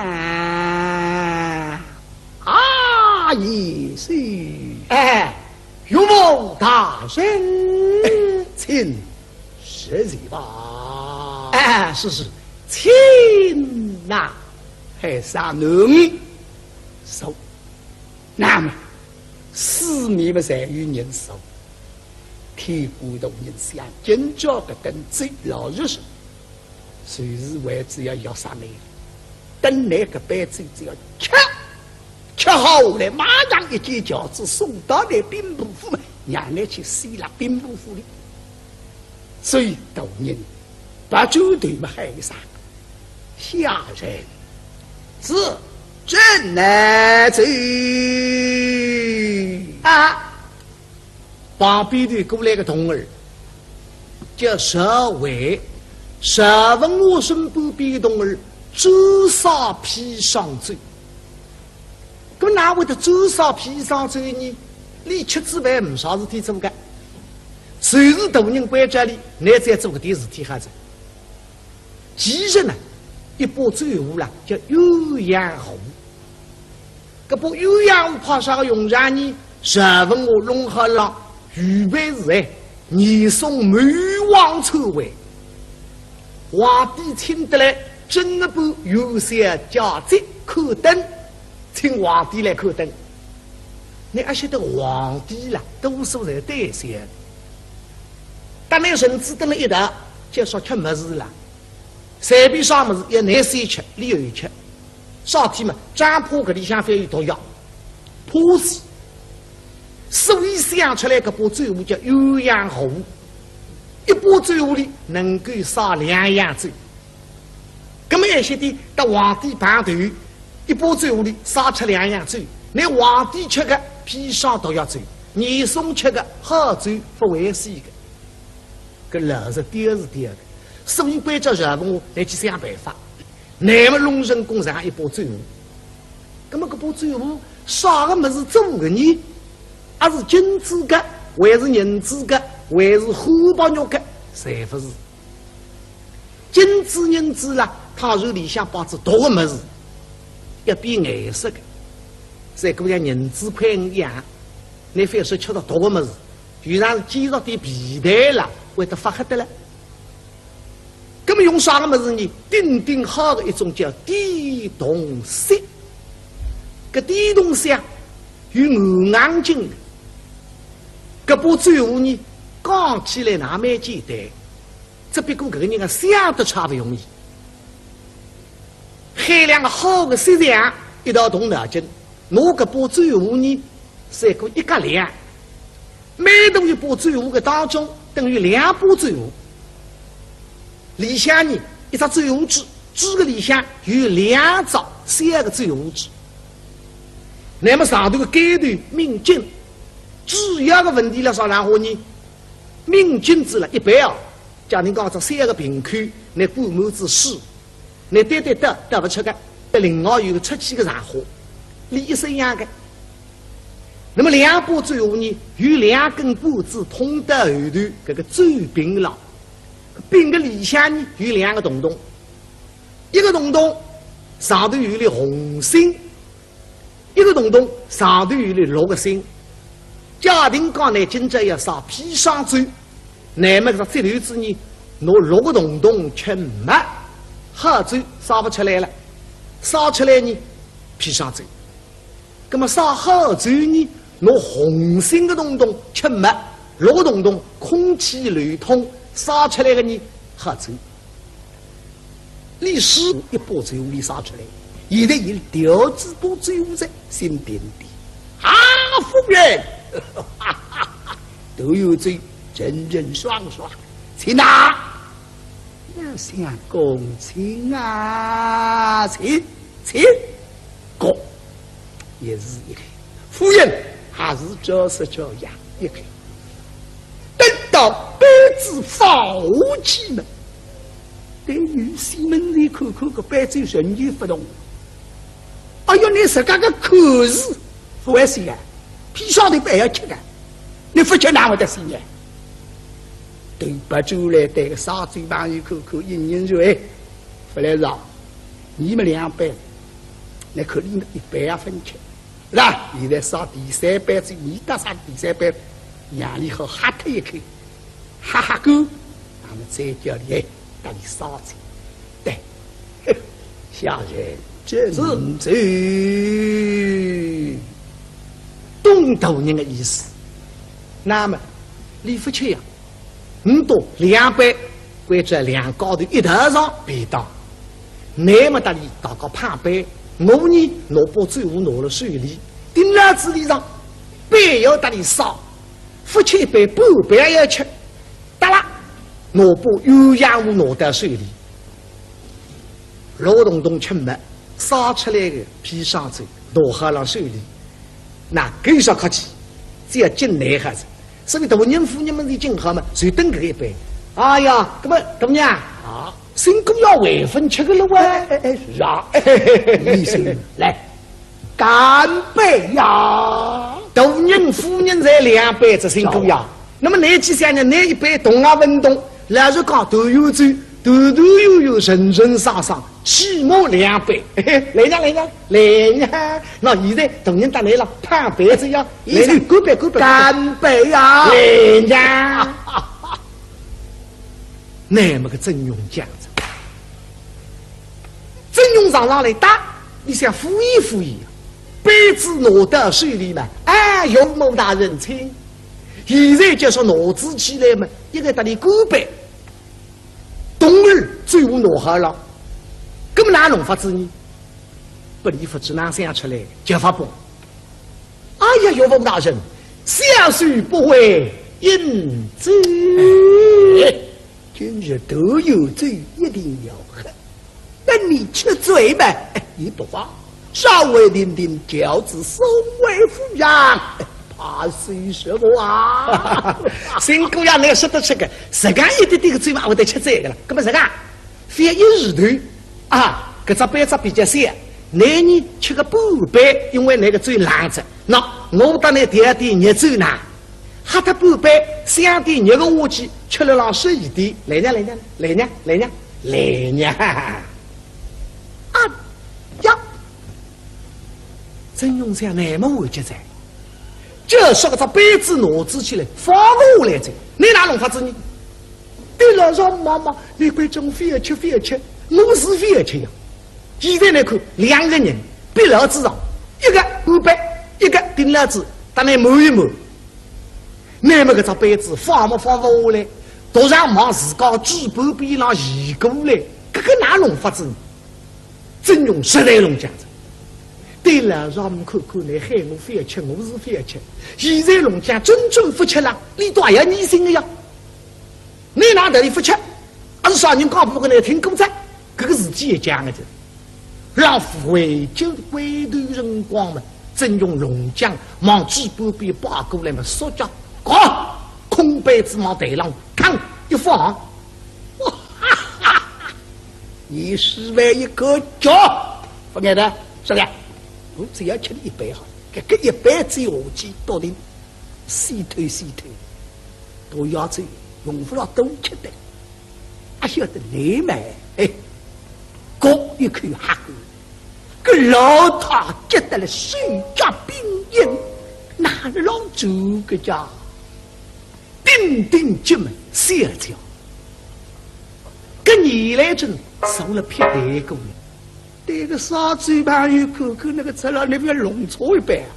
啊，贤婿。哎。岳母大人。请，歇息吧。哎，是，是，请呐。哎，啥人？坐。那么，四面么侪有人坐。 天官大人想，今朝搿顿酒，老实说，就是为仔要药杀倷。等倷搿杯酒只要吃，吃好下来，马上一件轿子送到倷兵部府嘛，让倷去死辣兵部府里。所以大人，别转头么喊一声：“下人。”“是。”“朕来走。”啊， 旁边头过来个童儿，叫赵惠，赵文华身边个童儿，专烧砒霜酒。搿哪会得专烧砒霜酒呢？俚吃仔饭呒啥事体做个，就是大人关照俚，倷只要做搿点事体好哉。其实呢，一把酒壶啦，叫鸳鸯壶。 搿把鸳鸯壶派啥个用场呢？赵文华弄好了，预备是哎，严嵩谋王篡位。皇帝请得来，正月半元宵佳节看灯，请皇帝来看灯。倷阿晓得皇帝啦，多数侪单身。搭倷臣子蹲辣一道，就少吃物事啦。 随便啥物事，要倷先吃，俚后吃。啥体嘛，只怕搿里向会有毒药，怕死。所以想出来搿把酒壶叫鸳鸯壶，一把酒壶里能够烧两样酒。葛末一歇点搭皇帝碰头，一把酒壶里烧出两样酒，倷皇帝吃个砒霜毒药酒，严嵩吃个好酒勿会死个。 搿老实点是点个，所以关照赵文华来去想办法，乃末弄成功这样一把酒壶。葛末搿把酒壶啥个物事做个呢？阿是金子个，还是银子个，还是汉白玉个？侪勿是。金子银子啦，倘若里向摆仔毒个物事，要变颜色个，赛过像银子块一样，倷覅说吃着毒个物事， 就像是煎着点皮蛋啦，会得发黑个了。葛末用啥个物事呢？顶顶好个一种叫点铜锡。搿点铜锡啊，有硬硬劲个。搿把酒壶呢，讲起来哪蛮简单，只不过搿个人啊，想得差勿容易。喊两个好个锡匠一道动脑筋，拿搿把酒壶呢， 赛过一格量，每动一把酒壶个当中等于两把酒壶。里向呢，一只酒壶嘴，嘴个里向有两只小个酒壶嘴。那么上头个盖头抿紧，主要个问题辣啥场化呢？抿紧仔了，一般啊，假定讲只三个瓶口，拿灌满仔水，拿倒倒倒倒勿出个，另外有个出气个场化，俚一式样个。那么两把酒壶呢，有两根管子通到后头搿个酒柄浪，柄个里向呢有两个洞洞，一个洞洞上头有粒红心， 一个洞洞上头有粒绿个心。假定讲呢，今朝要烧砒霜酒，那么搿只节头子呢，拿绿个洞洞吃没，好酒烧勿出来了，烧出来呢，砒霜酒。那么烧好酒呢，拿红心个洞洞吃没，绿个洞洞空气流通，烧出来个呢，好酒。 俚是一把酒壶烧出来，现在伊调仔把酒壶在心点点。啊，夫人，都有酒，整整爽爽，请拿。要想公请啊，请，请。哥，也是一个，夫人还是照实照样一个。 等到杯子放下去呢，对女婿们一看，看个杯子仍旧勿动。哎哟，倷自家个口是勿会死个，砒霜头还要吃个，倷勿吃哪会得死呢？对拨酒壶来对个烧酒朋友看看，应应说：“哎，勿来事啊，你们两杯，倷看俚一杯也勿吃。” 是吧？现在烧第三杯酒，你搭烧第三杯，让俚好喝脱一口，喝喝干，那么再叫俚搭俚烧酒。对，小人遵旨。懂大人的意思。那么，俚勿吃呀？ 唔笃两杯，关照两家头一道上便当。那么搭俚大家碰杯，我呢，拿把酒壶拿了手里，盯牢仔俚上，杯要搭俚烧，勿吃一杯，半杯也要吃。得了，拿把鸳鸯壶拿到手里，绿洞洞吃没，烧出来个砒霜酒，拿好了手里。 那搿有啥客气，只要敬倷好哉。所以大人夫人们就敬好嘛，就等搿一杯。哎呀，搿么大人啊，啊，新姑爷还勿吃个了喂？哎，哎，哎，是啊，嘿嘿嘿嘿。你先来，干杯呀！大人夫人才两杯子新姑爷，是啊。那么倷去想想，倷一杯动也勿动，老实讲，团圆酒，团团圆圆，顺顺爽爽， 起码两杯。嘿嘿，来呀，来呀，来呀！那现在大人搭倷了碰杯子呀，来呀，干杯，干杯！干杯呀！来呀！那么个曾荣讲哉，曾荣上上来搭，你想敷衍敷衍呀，杯子拿到手里嘛，哎，岳母大人请。现在就说拿仔起来嘛，一个搭俚干杯。 东儿酒壶拿好了，搿么哪弄法子呢？拨俚勿知哪想出来，叫法不。哎呀，岳父大人，小婿不会饮酒。哎，今日都有酒，一定要喝。等你吃醉嘛，哎，也不妨。 稍微停停轿子送回府上，怕是什么啊？新姑爷，倷说得出个，自家一点点个酒嘛，会得吃醉个了。搿么自家，覅一时头啊，搿只杯子比较小，倷呢吃个半杯，因为倷个酒冷着。喏，我搭倷调点热酒呢， 喝脱半杯，想点热个下去，吃了浪适意点。来呀，来呀，来呀，来呀，来呀！啊呀！曾荣想，那么完结哉，就说搿只杯子拿仔起来，放勿下来哉，倷哪弄法子呢？对了，让妈妈，倷关照覅吃，覅吃，我是覅吃呀。现在倷看，两个人，比老子上，一个干杯，一个盯老子，搭倷满一满。 那么搿只杯子放么放勿下来，独上往自家嘴巴边浪移过来，搿个哪弄法子呢？曾荣实在弄僵哉。对老丈母看看，倷喊我覅吃，我是覅吃。现在弄僵，真正勿吃了，俚倒也要疑心个呀。倷哪搭里勿吃？阿是啥人讲拨倷听过哉？搿个事体也僵个哉。老夫回去归头辰光嘛，曾荣龙将望仔半边摆过来么，手脚高，空杯子望台浪嘡一放。你是为一个脚，勿碍得，是不是？我只要吃你一杯好，搿个一杯子下去，笃定死脱死脱，毒药酒用勿着多吃的。 阿晓得你嘛？哎，搿一口喝过，搿老太急得了手脚并用，哪能老做个家？顶顶急么小叫，搿眼泪真受了撇台过了。对个杀猪朋友看看，那个赤佬，你勿要弄错一杯啊！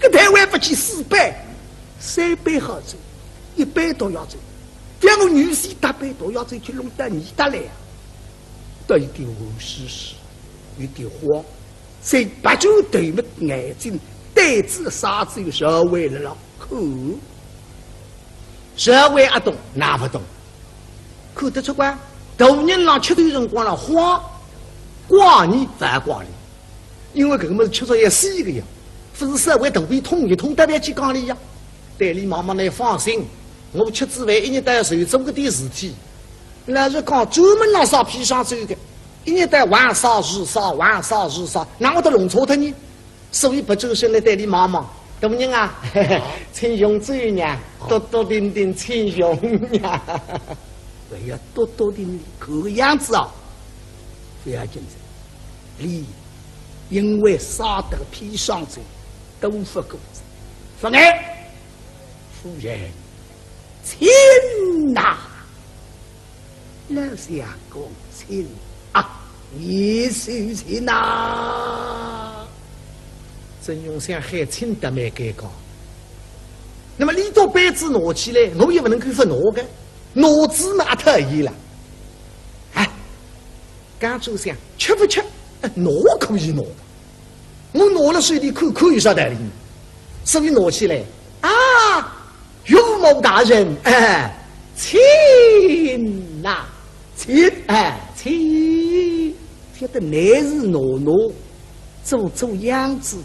搿台湾勿去四杯，三杯好酒，一杯毒药酒，让我女婿搭杯毒药酒去弄到你搭来啊！倒有点无事事，有点慌，才拔出头么眼睛，对仔杀猪社会了啦，看。社会阿懂，哪勿懂？看得出个，大人浪吃酒辰光浪慌，怪你勿怪你。 因为搿个物事吃着要死个呀，勿是稍微肚皮痛一痛，得了去讲理呀。对俚望望倷放心，我吃仔饭一日到夜就做搿点事体。老实讲，专门拿啥砒霜酒个，一日到夜横杀竖杀，横杀竖杀，哪会得弄错脱呢？所以勿转身来对俚望望，大人啊，请用酒呀，笃笃定定请用呀。哎呀，笃笃定定，搿个样子啊，勿要紧张。 俚因为杀得砒霜酒，都勿过子。勿碍，夫人，请呐！老相公请啊，你是请呐！曾荣想喊请得蛮尴尬。那么俚笃杯子拿起来，我也勿能够勿拿个，拿仔嘛阿讨厌了。哎， 刚转想，吃勿吃，哎，拿可以拿个。我拿了手里看看有啥道理呢？所以拿起来，啊，岳母大人，哎，请呐，请，哎，请。晓得乃是拿拿，做做样子，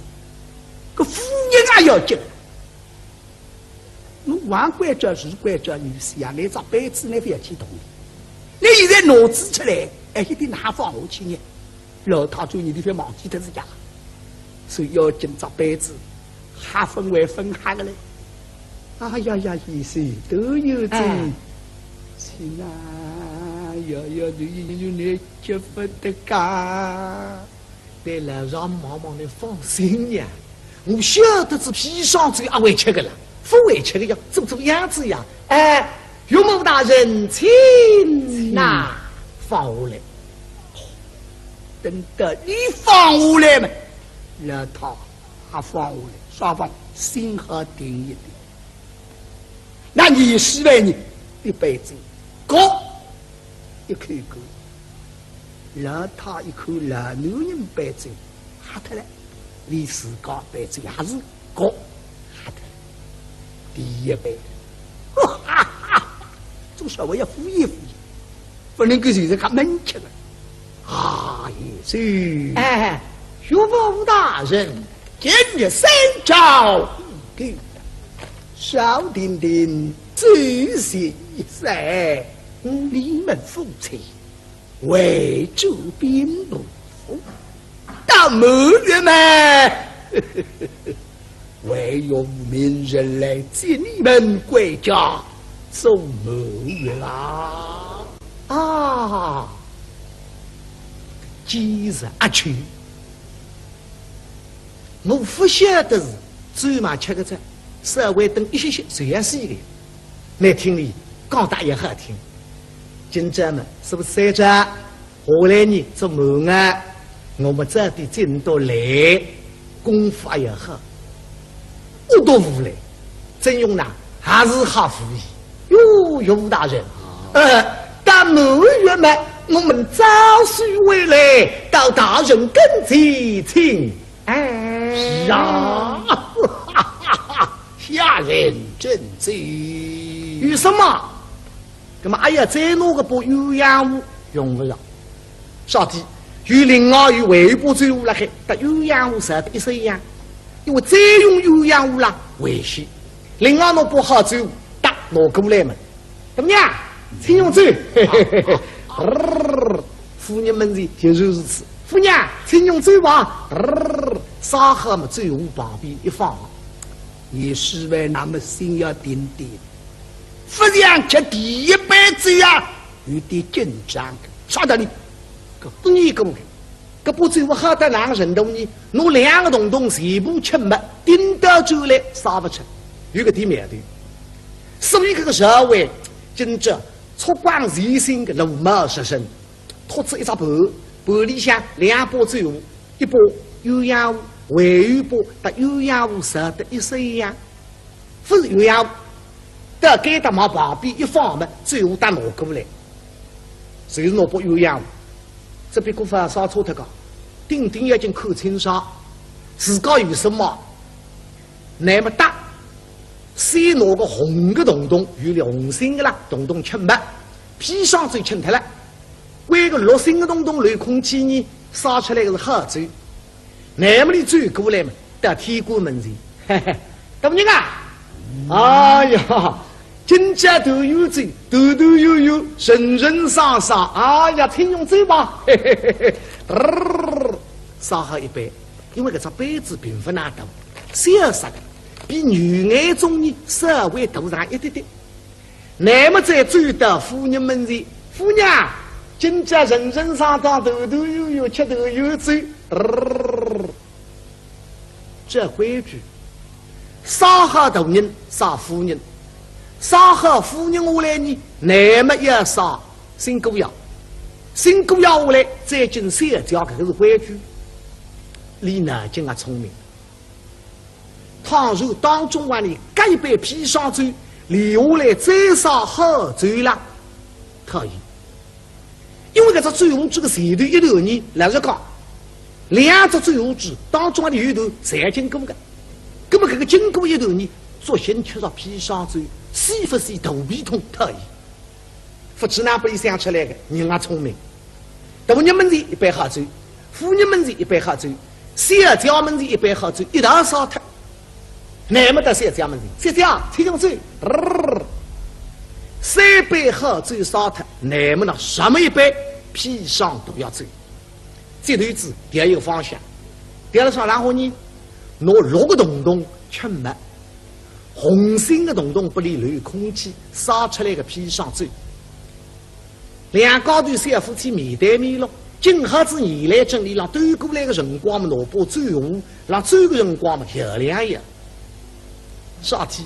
搿夫人也要紧。 我还关照是关照女婿啊，拿只杯子倷勿要去动。倷现在拿仔出来，哎，一定哪放下去呢？老太转念头勿要忘记脱自家，所以要紧只杯子，还分为分开个嘞。哎呀呀，意思都有这，哎。请啊，要要，你你你吃勿得噶。 对老丈望望，倷放心呀，我晓得仔砒霜酒阿会吃个啦，勿会吃个呀，做做样子呀。哎，岳母大人，请呐，放下来。等到俚放下来嘛，老太也放下来，双方心好定一点。那你是嘞，你一杯酒，搿一口干。 老太一看老男人杯酒喝脱了，连自家杯酒也是搿喝脱了。第一杯，哈哈哈，总稍微要敷衍敷衍，勿能够就是讲闷吃个。啊，也是。哎，岳父大人，今日三朝已定，少定定酒席一散，你们夫妻 回转兵部，到满月嘛，为岳父命人来接你们归家，做满月啦。啊，今日阿去，我勿晓得是酒嘛吃个着，稍微等一歇歇，随要死个。 倷听俚讲得也好听。今朝嘛，是勿是三朝？下来呢，做满月，我们早点进到来，功夫也好，我都无来。曾荣呢，还是好无疑。哟，岳父大人，呃，到满月嘛，我们早些回来，到大人跟前请安。是啊，下人遵旨。有什么？ 那么还要再拿个把鸳鸯壶用勿着。啥体？有另外有还有把酒壶辣海，搭鸳鸯壶烧得一式一样，因为再用鸳鸯壶啦危险。另外拿把好酒壶搭拿过来嘛，大娘，请用酒。夫人门前就是如此，夫人，请用酒吧。烧好么酒壶旁边一放，严世蕃那么心要定定，勿像吃第一杯酒啊，有点紧张个，啥道理？搿不能讲个。 搿把酒壶好到哪能程度呢？拿两个洞洞全部吃没，顶到酒来烧勿出，有搿点苗头。所以搿个社会，真正粗犷随性个鲁莽之人，托仔一只盘，盘里向两把酒壶，一把鸳鸯壶，还有一把搭鸳鸯壶烧得一式一样。 勿是鸳鸯壶，到该搭往旁边一放么，酒壶搭拿过来，就是拿把鸳鸯壶。只不过勿烧错脱个，顶顶要紧看清爽，自家有什么，那么搭，先拿个红个洞洞，有粒红心个啦，洞洞吃没，砒霜酒吃脱了，关个绿心个洞洞留空气呢，烧出来个是好酒。 那么俚转过来嘛，到天官门前，嘿嘿，大人啊，哎呀，今朝团圆酒，团团圆圆，人人生生，哎呀，请用酒吧，嘿嘿嘿嘿，嘚儿，烧好一杯，因为搿只杯子并勿哪大，小小个，比牛眼盅呢稍微大上一点点。 那么再转到夫人门前，夫人，今朝人人生生，团团圆圆，吃团圆酒。这规矩，烧好大人，烧夫人，烧好夫人下来呢，那么要烧新姑爷，新姑爷下来再敬小姐，搿个是规矩。俚呢，真个聪明。 倘若当中啊，俚搿一杯砒霜酒，留下来再烧好酒啦，可以。因为搿只酒壶子个前头一段呢，老实讲，两只酒壶子当中啊，有一段侪经过个。葛么搿个经过一段呢，作兴吃着砒霜酒，是勿是肚皮痛，可以。 勿知哪拨俚想出来个，人也聪明。大人门前一杯好酒，夫人门前一杯好酒，小姐门前一杯好酒，一道烧脱。那么到小姐门前，小姐，请用酒。三杯好酒烧脱，那么呢，什么一杯砒霜毒药酒。 这头子调一个方向，调了啥？然后呢，拿六个洞洞吃没，红心个洞洞拨俚留空气，烧出来个砒霜酒。两家头小夫妻面对面咯，今朝子原来正俚辣端过来个辰光么，拿把酒壶，辣走个辰光么，摇两摇。啥体？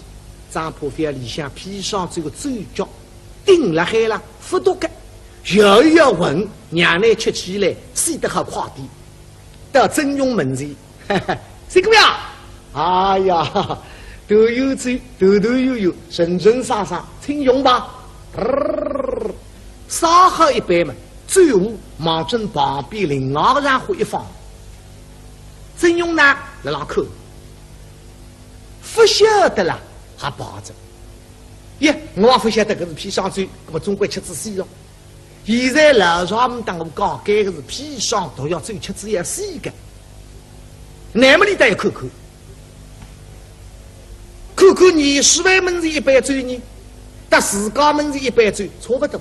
张破飞里向砒霜酒个酒脚 顶辣海了，勿笃个，摇一摇稳，让俚吃起来死得好快点。到曾荣门前，嘿嘿，新姑爷，哎呀，团圆酒，团团圆圆，人人生生，请用吧。烧好一杯么，酒壶望准旁边另外个场化一放。曾荣呢，辣浪看，勿晓得啦，还摆着。 耶，我也勿晓得搿是砒霜酒，葛末总归吃仔死咯。现在老丈母搭我讲，搿个是砒霜毒药酒，吃仔要死个。那么俚倒要看看，看看严世蕃门前一杯酒呢，搭自家门前一杯酒差勿多，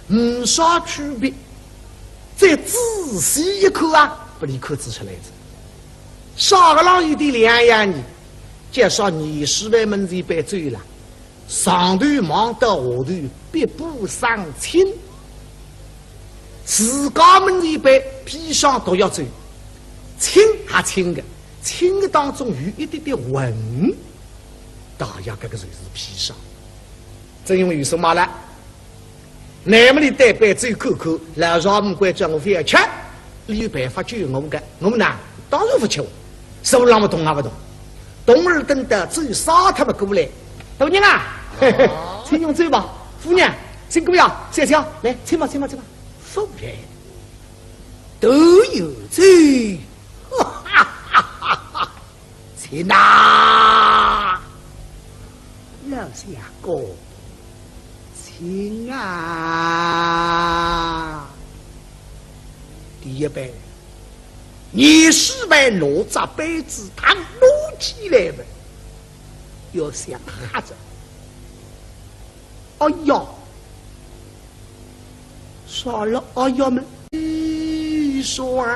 呒啥区别。再仔细一看啊，拨俚看仔出来哉。啥个浪有点两样呢？ 介绍严世蕃门前一杯酒啦，上头望到下头碧波生清，自家门前一杯砒霜毒药酒，清还清个，清个当中有一点点浑，大约搿个就是砒霜。曾荣有数目了。 那么俚对杯酒看看，老丈母关照我覅吃，俚有办法救我个，我呢，当然勿吃，手浪么动也勿动。童儿等到酒烧脱么过来，大人啊，嘿嘿，请用酒吧。夫人，新姑爷，小姐，来，请吧，请吧，请吧。夫人，都有酒，哈哈哈哈。 请啊，老相公，请啊。一般，严世蕃拿只杯子，他拿起来了，要想喝着。哎呀，啥了？哎呀么，一双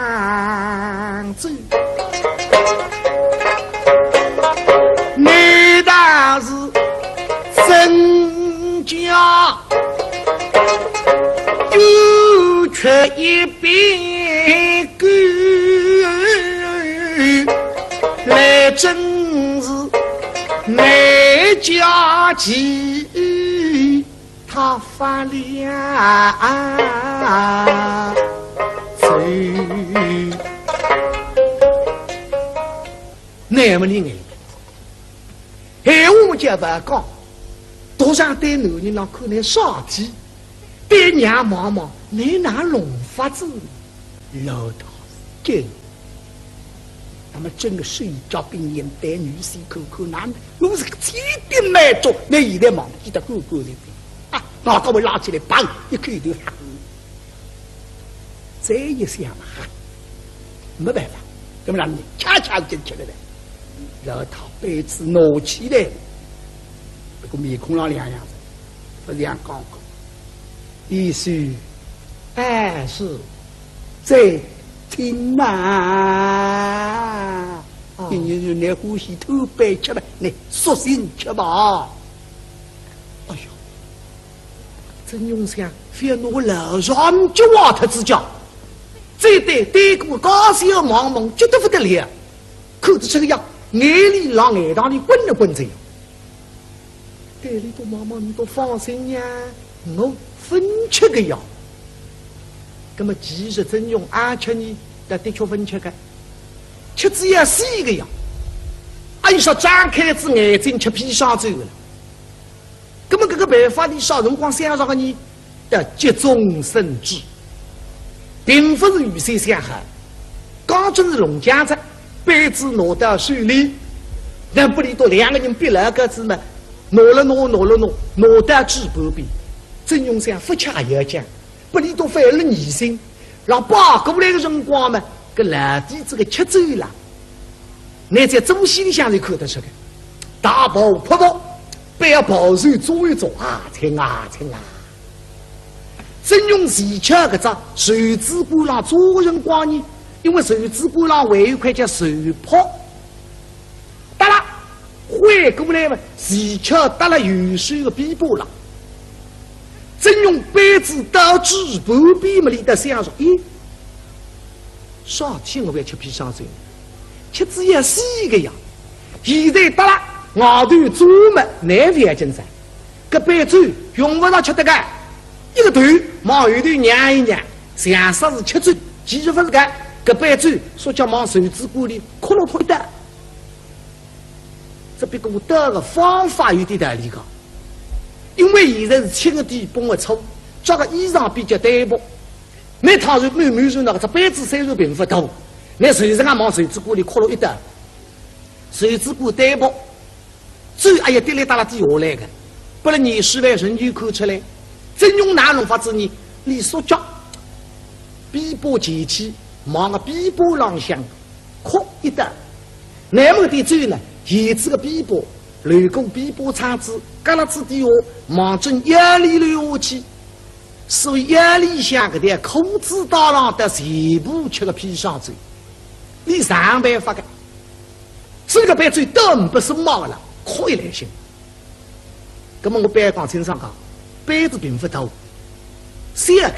子，你倒是真假 又吃一杯酒，来真是没家己，他发了愁。那么你哎， 闲话么叫勿讲，独上对男人浪看来煞气，对娘望望，倷哪弄法子呢？老太君，那么真个手脚并用，对女婿看看，那我是个千叮万嘱，倷现在忘记得干干净净啊！外头会拉起来，砰，一口头。 再一想嘛，没办法，那么让你恰恰就吃了的。老太杯子拿起来，那个面孔浪两样子，不像刚刚。意思，哎，是，再听嘛。啊。你，你，你欢喜偷杯吃吧，你索性吃吧。哎呦， 曾荣想，覅拿我老丈人急坏脱仔叫，这对对过家小望望，急得不得了，看得出个样，眼泪浪眼堂里滚了滚着呀。对俚笃望望，你笃放心呀，我勿吃个呀。那么其实曾荣阿吃呢，但的确勿吃个，吃仔要死个呀。阿有啥张开仔眼睛吃砒霜酒个了？ 那么搿个办法俚啥辰光想着个呢？得急中生智，并勿是预先想好，刚正是弄僵哉，杯子拿到手里，那拨俚笃两个人逼牢个仔嘛，拿了拿，拿了拿，拿到嘴巴边，曾荣想勿吃也要讲，拨俚笃犯了疑心，让跑过来个辰光嘛，搿老底子个吃酒啦， 乃在做戏里向是看得出个，大袍阔服，背后袍袖做一做，啊，亲啊，亲啊。曾荣前脚搿只袖子管浪做个辰光呢，因为袖子管浪还有一块叫袖扑，搭了，翻过来嘛，前脚搭了右手个臂膊浪。曾荣杯子到嘴巴边么，俚笃想着，咦， 啥体我要吃砒霜酒？吃仔要死个呀！现在搭了外头做么，难勿要紧哉。搿杯酒用勿着吃得个，一个头往后头让一让，像煞是吃酒，其实勿是个，搿杯酒说叫往袖子管里磕落脱一道。这不过倒个方法有点道理个，因为现在是七月底八月初，着个衣裳比较单薄， 每趟是满满是那个，只杯子虽然并勿大，乃随手啊往袖子管里磕落一道，袖子管单薄，酒啊也滴哩嗒啦滴下来个，拨了严世蕃仍旧看出来。曾荣哪弄法子呢？俚缩脚，臂膊前去，往个臂膊浪向磕一道。那么搿点酒呢，沿仔个臂膊，流过臂膊撑子，旮旯子底下，望准腰里流下去。 所以腰里向搿条裤子带浪搭全部吃个砒霜酒，俚啥办法个？所以搿杯酒倒勿是没个了，可以来行。葛么我必讲清爽讲，杯子并勿大，小个，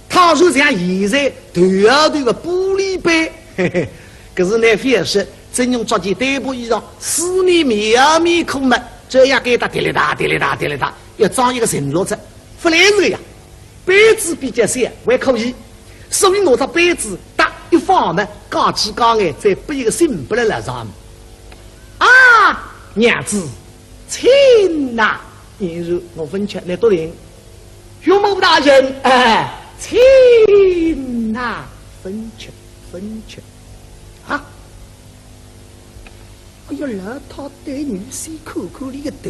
倘若像现在头号头个玻璃杯，嘿嘿，搿是乃覅说，曾荣着件单薄衣裳，四面面啊面孔嘛，这样给它滴哩嗒滴哩嗒滴哩嗒，要装一个承落着。 勿来事个呀，杯子比较小，还可以，所以拿只杯子搭一放呢，讲起讲来，再拨一个信拨了老丈人。啊，娘子，请呐。然后我勿吃，来多领。岳母大人，哎，请呐。勿吃，勿吃。啊？ 哎呀，老太对女婿看看俚个头，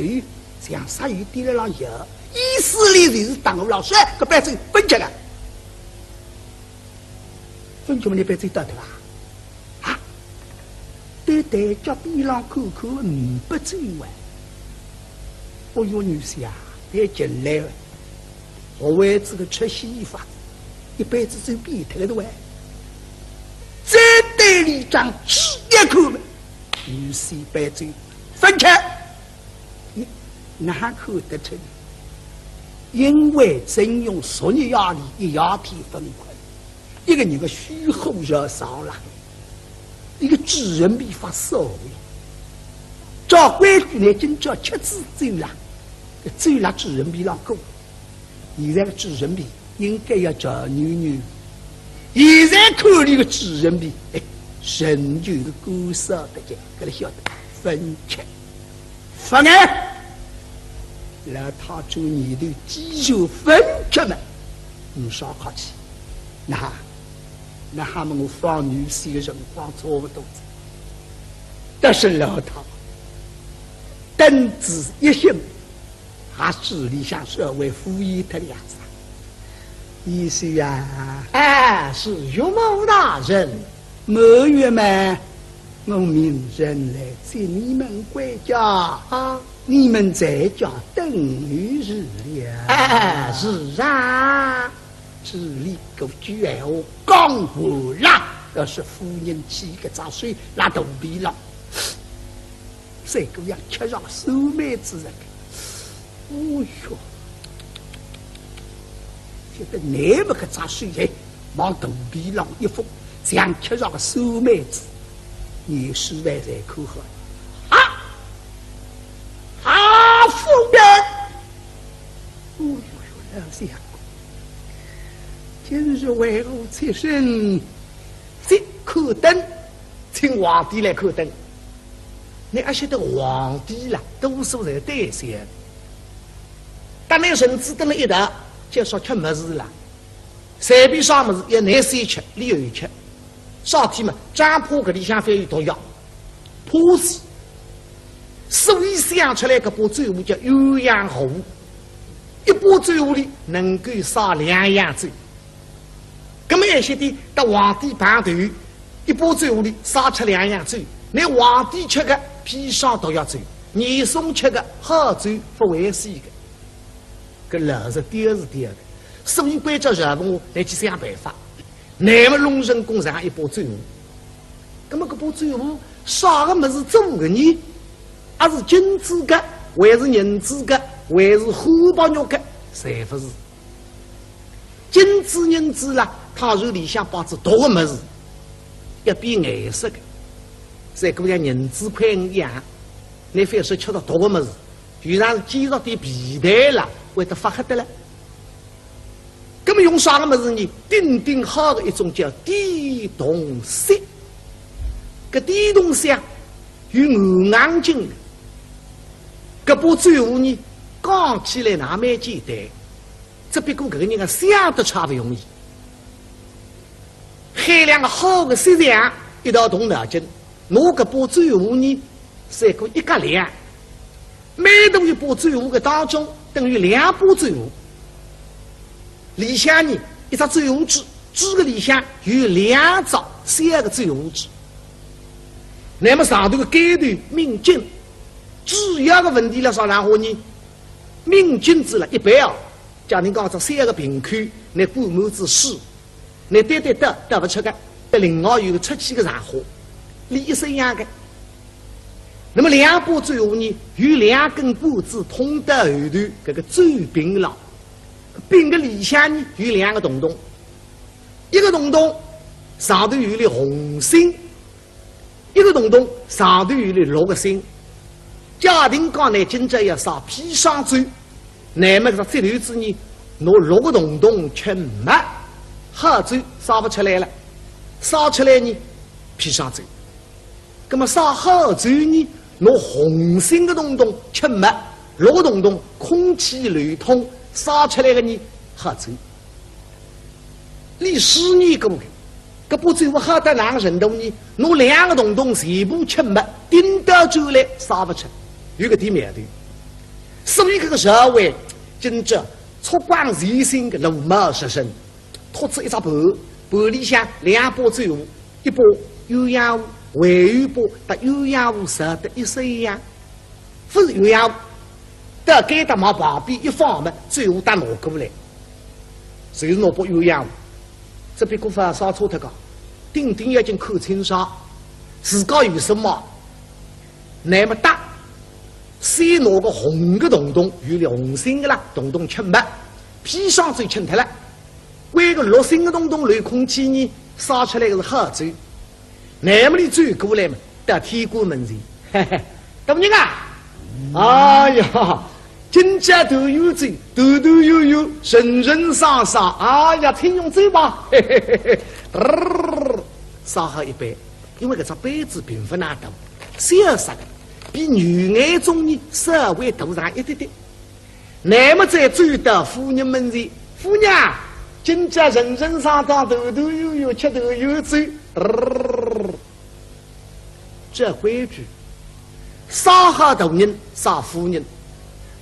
像煞有点辣浪摇，意思里就是搭我老说，搿杯酒勿吃个。朆吃么倷杯酒倒脱啊？啊，对台脚边浪看看，呒不酒啊。哦哟，女婿啊，倷进来了，学会仔个吃西法，一杯子酒变脱了喂。再对俚张嘴一口嘛，女婿杯酒朆吃。 倷哪看得出？因为曾荣昨日夜里一夜天朆困，一个人个虚火烧上来，一个嘴唇皮发烧呀。照规矩呢，今朝吃仔酒了，酒辣嘴唇皮浪过，现在个嘴唇皮 应该要叫扭扭。现在看俚个嘴唇皮，哎，仍旧是干燥得紧，搿个晓得朆吃。勿碍，老太转念头，既然朆吃嘛，呒啥客气。那，那还么我放女婿个辰光差勿多哉。但是老太，等仔一醒， 还嘴里向稍微敷衍脱两声。女婿呀，哎，是岳母大人。满月嘛，我命人来接你们回家啊，你们在家等候是了。哎，是啊。嘴里搿句闲话讲完了，要是夫人起搿只手辣肚皮浪， 三姑娘吃上酸梅子了。哦哟，晓得难末搿只手哎，往肚皮浪一放，像吃上个酸梅子，严世蕃侪看好了。啊，啊，夫人！哦哟哟，老相公，今日为何起身？去看灯，请皇帝来看灯。 倷阿晓得皇帝啦，多数侪胆小。搭倷臣子蹲辣一道，就说吃物事啦。随便啥物事，要倷先吃，俚后吃。啥体嘛，只怕搿里向反有毒药，怕是。所以想出来搿把酒壶叫鸳鸯壶，一把酒壶里能够烧两样酒。 葛末一歇点，搭皇帝碰头，一把酒壶里烧出两样酒，拿皇帝吃个砒霜毒药酒，严嵩吃个好酒勿会死个。搿老实点是对个，所以关照赵文华来去想办法，乃末弄成功这样一把酒壶。葛末搿把酒壶啥个物事做个呢？阿是金子个，还是银子个，还是汉白玉个？侪勿是。 金子银子啦，倘若里向摆仔毒个物事，要变颜色个。再过像银子块一样，倷覅说吃着毒个物事，就像是煎着点皮蛋啦，会得发黑得了。葛末用啥个物事呢？顶顶好个一种叫点铜锡。搿点铜锡啊，有硬硬劲个。搿把酒壶呢，讲起来哪蛮简单， 只不过搿个人啊，想得出也勿容易。喊两个好个锡匠一道动脑筋，拿搿把酒壶呢，算过一格量，每动一把酒壶个当中，等于两把酒壶。里向呢，一只酒壶嘴，嘴个里向有两只小个酒壶嘴。乃末上头个盖头抿紧，主要个问题辣啥场化呢？抿紧仔了，一般哦， 假定讲只小个瓶口，倷灌满仔水，倷倒倒倒倒勿出个，另外有个出气个场化，俚一式样个。乃末两把酒壶呢，有两根管子通到后头搿个酒柄浪，柄个里向呢有两个洞洞，一个洞洞上头有粒红星， 一个洞洞上头有粒绿个星。假定讲呢，今朝要烧砒霜酒，乃末搿只节头子呢，拿绿个洞洞吃没，好酒烧勿出来了。烧出来呢，砒霜酒。葛末烧好酒呢，拿红星个洞洞吃没，绿个洞洞空气流通，烧出来个呢，好酒。 俚试验过个，搿把酒壶好到哪个程度呢？拿两个洞洞全部吃没，顶倒转来烧勿出，有搿点苗头。所以搿个社会今朝出光全新个螺帽式身，托仔一只盘，盘里向两把酒壶，一把鸳鸯壶，还有一把搭鸳鸯壶烧得一式一样，勿是鸳鸯壶，到该搭往旁边一放嘛，酒壶搭拿过来，就是拿把鸳鸯壶。只不过勿好烧错脱个，顶顶要紧看清爽，自家有啥么，那么搭，先拿个红个洞洞，有粒红心个啦，洞洞揿没，砒霜酒揿脱了。 搿个绿心个洞洞留空气呢，烧出来个是好酒。那么俚转过来嘛，到天官门前，嘿嘿，大人啊，哎呀，今朝团圆酒，团团圆圆，人人生生，哎呀，请用酒吧，嘿嘿嘿嘿，嘚儿，烧好一杯，因为搿只杯子并勿大大，小小个，比牛眼盅呢稍微大上一点点。 那么再走到夫人门前，夫人啊，今朝人人生生，团团圆圆，吃团圆酒。嘚儿，照规矩，烧好大人，烧夫人，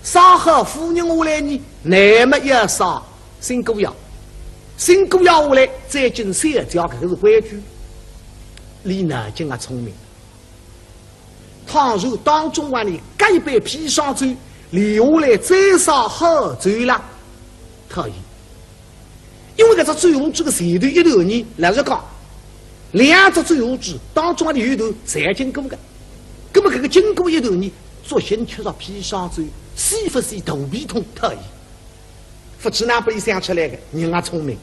烧好夫人下来呢，那么要烧新姑爷，新姑爷下来再敬小姐，搿个是规矩。俚呢，真个聪明。 倘若当中啊，俚搿一杯砒霜酒，留下来再烧好酒啦，可以。因为搿只酒壶搿个前头一段呢，老实讲，两只酒壶搿当中啊，有一段侪经过个。葛么搿个经过一段呢，作兴吃着砒霜酒，是勿是肚皮痛，可以。 勿知哪拨俚想出来个，人也聪明。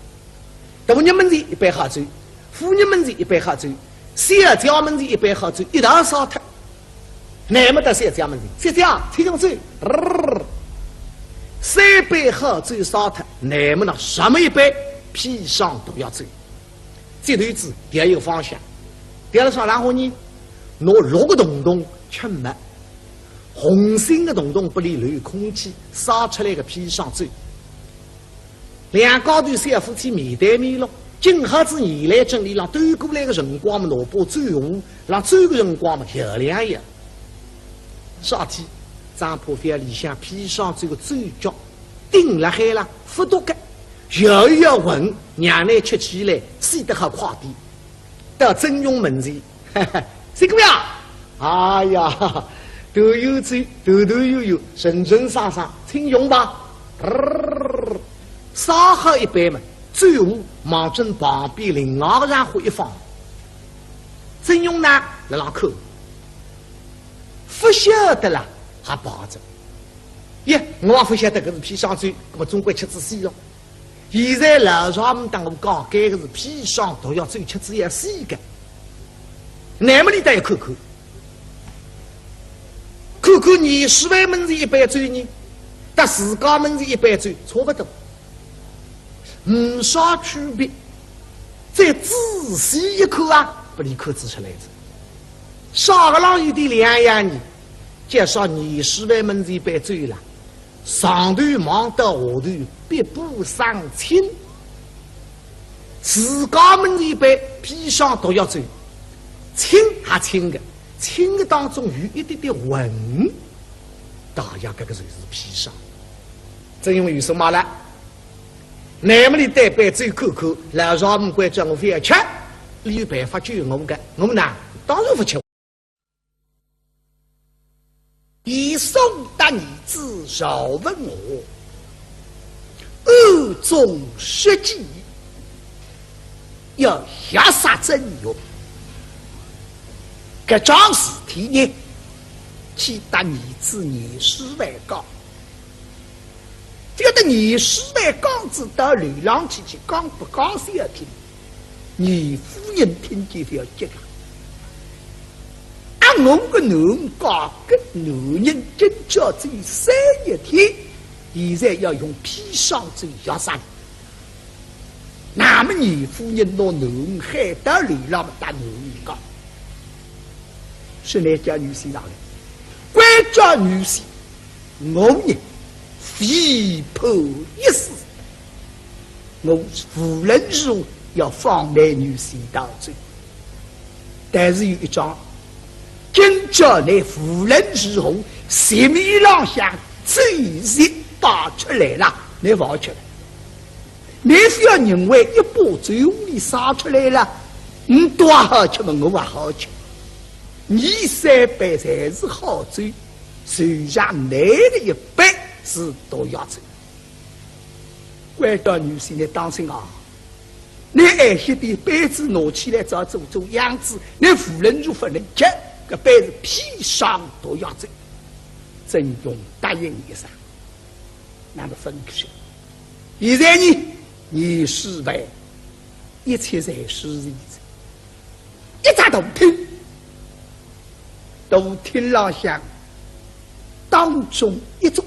大人门前一杯好酒，夫人门前一杯好酒，小姐门前一杯好酒，一道烧脱。那么到小姐门前，小姐，请用酒。嘚儿，三杯好酒烧脱，那么呢，什么一杯砒霜毒药酒。 这头子调一个方向，调了啥？然后呢，拿绿个洞洞揿没，红心个洞洞拨俚留空气，烧出来个砒霜酒。两家头小夫妻面对面咯，今朝子原来正里浪端过来个辰光嘛，拿把酒壶，浪走个辰光嘛，摇两摇。啥体？张婆覅里向砒霜酒个酒脚 顶辣海了，勿毒个，摇一摇浑，让俚吃起来死得好快点。到曾荣门前，嘿嘿，新姑爷，哎呀，团团圆圆，团团圆圆，人人生生，请用吧。嘚儿，烧好一杯嘛，酒壶望准旁边另外个人家一放。曾荣呢，辣浪看，勿晓得啦，还摆着。 耶，我也勿晓得搿是砒霜酒，搿么总归吃仔死咯。现在老丈母搭我讲，该个是砒霜毒药酒，吃仔要死个。那么俚倒要看看，看看严世蕃门前一杯酒呢，搭自家门前一杯酒差勿多。 呒啥区别。再仔细一看啊，拨俚看仔出来哉。啥个浪有点两样呢？介绍严世蕃门前一杯酒啦，上头望到下头碧波生青，自家门前一杯砒霜毒药酒，青还青个，青个当中有一点点浑，大概搿个就是砒霜。曾荣有数目了。 那么俚对杯酒看看，老丈母关照我覅吃，俚有办法救我个，我呢，当然勿吃。严嵩搭儿子赵文华暗中设计，要药杀曾荣。搿桩事体呢，去搭儿子严世蕃讲。 搿个严世蕃讲仔到楼浪去，去讲拨家小听，严夫人听见覅急个。啊，我个囡儿嫁个男人今朝只有三日天，现在要用砒霜酒药杀俚。那么严夫人拿囡儿喊到楼浪搭囡儿讲，说：“倷家女婿上来，关照女婿， 我呢，非判一死，我无论如何要放倷女婿逃走。但是有一桩，今朝倷无论如何，席面浪向酒席摆出来了，倷覅吃了。”倷覅认为一把酒壶里洒出来了，倷倒好吃么，我也好吃。伲三杯侪是好酒，就像倷个一杯是毒药酒。关照女婿，倷当心啊！倷晏歇点杯子拿起来，照做做样子，倷无论如何勿能吃，搿杯是砒霜毒药酒。曾荣答应一声。 那么分开。现在呢，伲是办，一切侪是一只大厅，大厅浪向当中一桌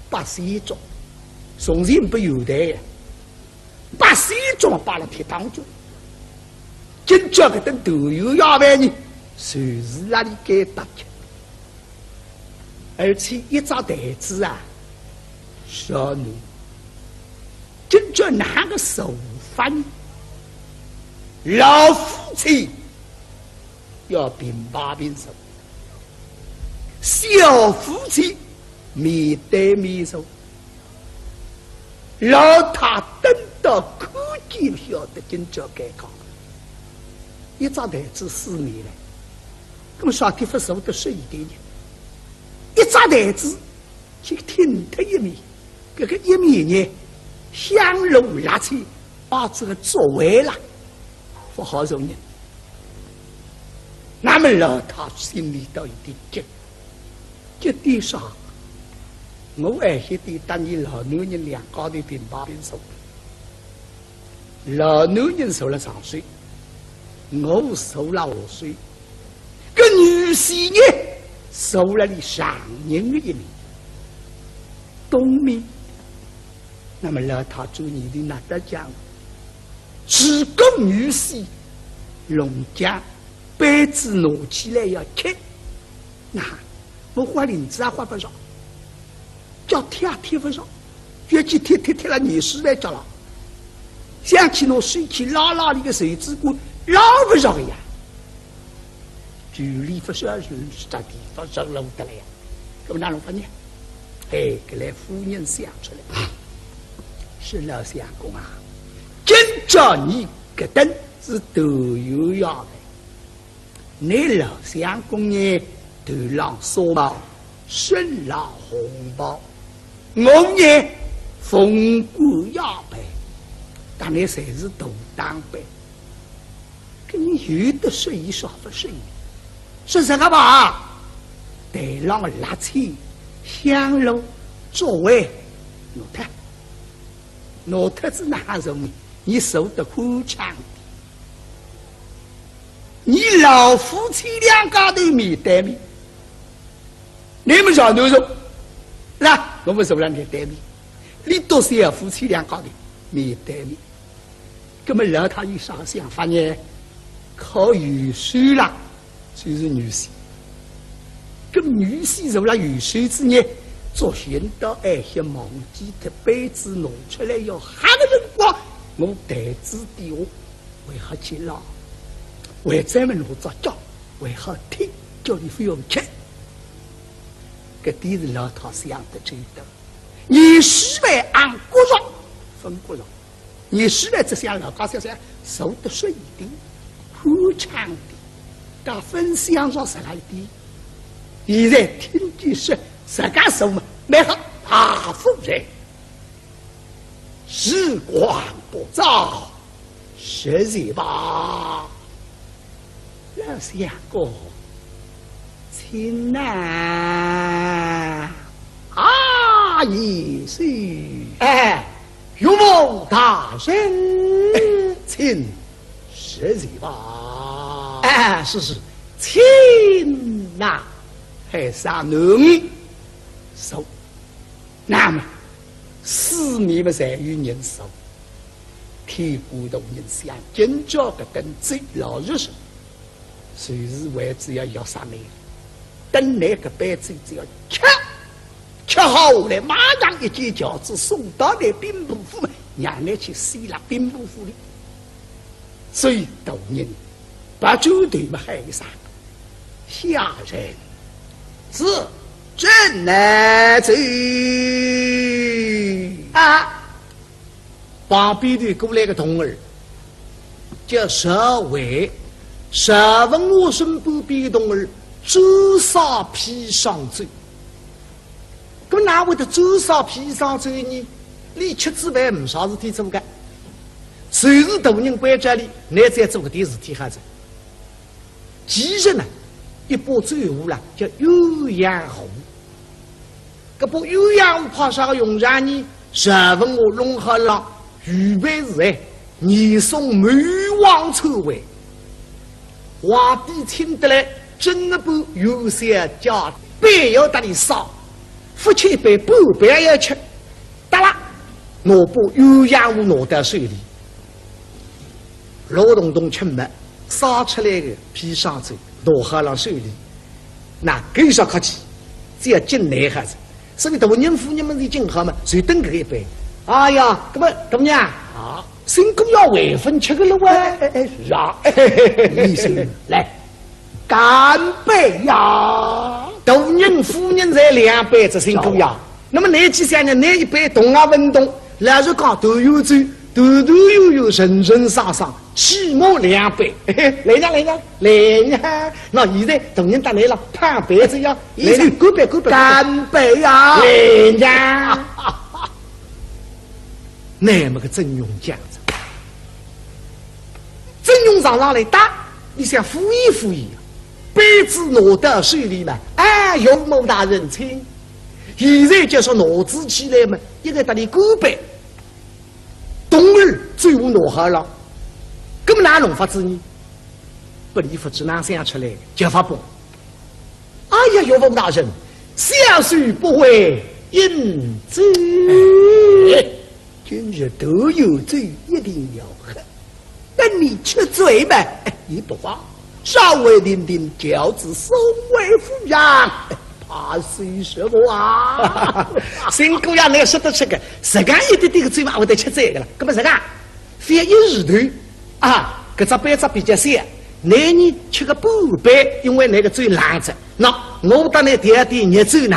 八仙桌，从前勿有的呀，八仙桌摆辣厅当中，今朝搿顿团圆夜饭呢，就是辣里该搭吃。 而且一只台子啊，小囡，今朝哪个坐法呢？老夫妻要并排并坐，小夫妻面对面坐。 老太等到看见晓得今朝尴尬，一只台子四面来，搿么啥地方坐得适意点呢？一只台子就挺脱一面，搿个一面呢，香炉蜡扦，摆仔个桌位啦，勿好坐人。那么老太心里头一点急， 急点啥？我晏歇点搭伲老男人两家头并排并坐，老男人坐辣上首，我坐辣下首，搿女婿呢，坐辣俚丈人个一面，东面。那么老太做人的哪搭讲？如果女婿弄僵，杯子拿起来要吃， 那么花翎子也花勿着，脚踢也踢勿着，脚去踢踢踢了，年数来着了，想去拿手去拉拉俚个袖子管，拉勿着个呀。距离勿是二十里，是地方上路得了呀。搿么哪能法呢？哎，搿来夫人想出来，沈老相公啊，今朝伲搿顿是团圆夜饭， 倷老相公呢，头浪纱帽，身浪红袍，我呢，凤冠霞帔，搭倷侪是大打扮。搿倷有得适意少勿适意？说实个吧，台浪个蜡扦、香炉、桌位，拿脱，拿脱仔哪能坐呢？伲坐得宽敞点。 伲老夫妻两家头面对面，倷么朝南坐，啦，我么坐辣倷对面，俚笃小夫妻两家头面对面。搿么老太有啥想法呢？靠右手啦，就是女婿。搿女婿坐辣右手仔呢，作兴到晏歇忘记脱杯子拿出来要喝个辰光，我台子底下 为好去捞，为专门拿只脚，为好踢，叫俚覅吃。搿点是老太想得周到。伲是办俺觉着，勿觉着。伲是办只想老家想想，坐得适意点，宽敞点，搭分享着实在点。现在听见说自家坐嘛，蛮好，大夫人。 时光不早，歇息吧。老相公，请呐。啊，贤婿。哎，岳母大人。请歇息吧。哎，是，是，请呐。哎，啥人？坐。 那么，四面么侪有人坐，天官大人想，今朝搿顿酒老实说，就是为仔要要杀倷，等倷搿杯酒只要吃，吃好下来，马上一件轿子送到倷兵部府嘛，让倷去死辣兵部府里。 所以大人把酒对么喊一声：“下人。”“是。”“朕乃走。”“啊。”旁边头过来个童儿，叫赵惠，赵文华身边个童儿，周少砒霜酒。搿么哪会得周少砒霜酒呢？俚吃仔饭呒啥事体做个，就是大人关照俚，倷再做搿点事体好哉。 其实呢，一把酒壶啦，叫鸳鸯壶。搿把鸳鸯壶派啥个用场呢？赵文华弄好了，预备是哎，严嵩谋王篡位。皇帝请得来，斟一杯元宵佳，杯要搭俚烧，勿吃一杯，半杯也要吃。 搭啦，拿把鸳鸯壶拿到手里，老洞洞吃末，烧出来个砒霜酒，拿好了手里。那搿有啥客气，只要敬倷好哉。所以大人夫人末是敬好嘛，就等搿一杯。哎呀，搿么大人啊，啊，新姑爷还朆吃个了哇？哎，哎，哎，是啊，哎，嘿，嘿，嘿，嘿，来，干杯呀！大人夫人侪两杯哉，新姑爷。 那么倷去想呢，倷一杯动也勿动，老实讲，团圆酒，团团圆圆，顺顺畅畅，起码两杯。嘿嘿，来呀，来呀，来呀！那现在大人搭倷了，碰杯子呀，来呀，干杯，干杯，干杯呀！来呀！那么个曾荣讲哉，曾荣上上来搭，俚想敷衍敷衍，杯子拿到手里嘛，哎，岳父大人请。 现在就说拿仔起来嘛，一个搭俚干杯，童儿酒壶拿好了，搿么哪弄法子呢？拨俚勿知哪想出来，叫法不。哎呀，岳父大人，小婿不会饮酒。哎，今日团圆酒一定要喝。 等你吃醉嘛，哎，也不妨，稍微停停轿子送回府上，哎，怕是什么啊？新姑爷，倷说得出个，实梗一点点个酒嘛，会得吃醉个了。搿么实梗，覅一时头啊，搿只杯子比较小，倷呢吃个半杯，因为倷个酒冷哉。喏，我搭倷调点热酒呢，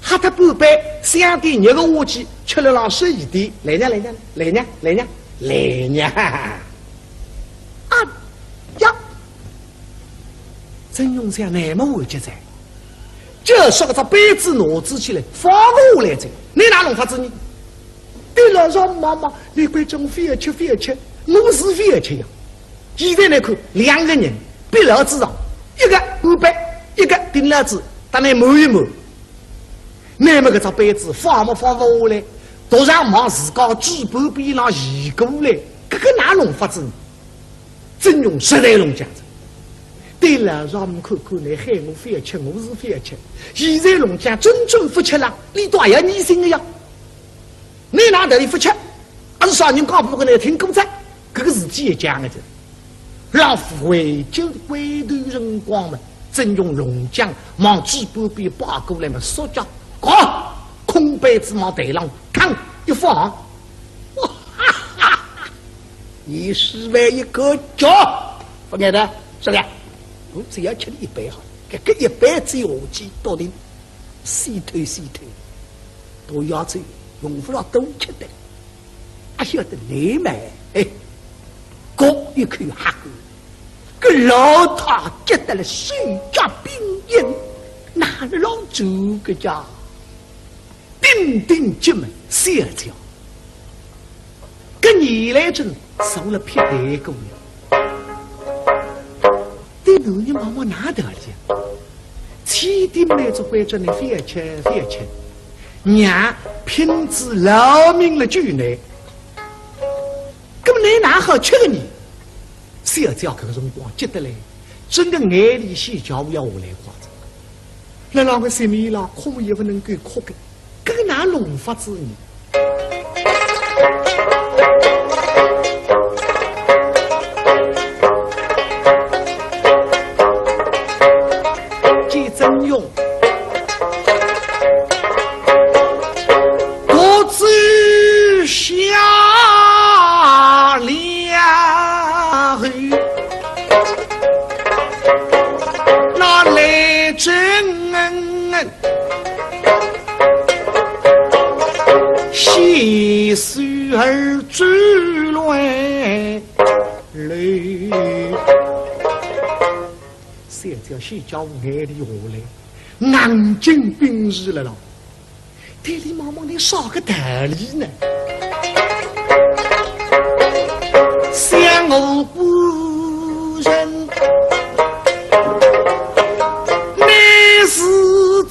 喝脱半杯，想点热个下去，吃了浪适意点。来呀，来呀，来呀，来呀，来呀！啊呀！曾荣想，那么完结哉，就说搿只杯子拿仔起来，放勿下来哉，倷哪弄法子呢？对老丈母望望，倷关照我覅吃，覅吃，我是覅吃呀。现在倷看，两个人逼牢仔上，一个半杯，一个顶牢仔，搭倷满一满。 那么搿只杯子放么放勿下来，独上望自家嘴巴边浪移过来，搿个哪弄法子呢？曾荣实在弄僵哉。对老丈母看看，倷喊我覅吃，我是覅吃。现在弄僵，真正勿吃了，俚倒也要疑心个呀。 倷哪搭里勿吃？还是啥人讲拨倷听过哉？搿个事体也僵个哉。老夫回转过头辰光嘛，曾荣弄僵，望嘴巴边爬过来嘛，说叫，咵，空杯子望台浪嘡一放。你是为一个脚，勿碍得，是不是？我只要吃你一杯好，搿个一杯子下去，到底死脱死脱。 毒药酒用勿着多吃的。阿晓得倷嘛，哎，搿一口喝过，搿老太急得了手脚并用，哪能老做个家？顶顶急么，小姐。 搿年来真受了劈腿过呀。对男人妈妈哪得了？千叮万嘱关照倷覅吃，覅吃，娘拼仔老命了救倷。搿么倷哪好吃个呢？小姐搿个辰光急得来，真个眼泪水就要下来光哉。辣辣个心里啦，哭么也勿能够哭个。 搿个哪弄法子呢？见曾荣，独自下了后，那来真 细水而珠泪流。小姐小姐眼泪下来，眼睛冰住了咯。对俚望望，倷啥个道理呢？想我官人，乃是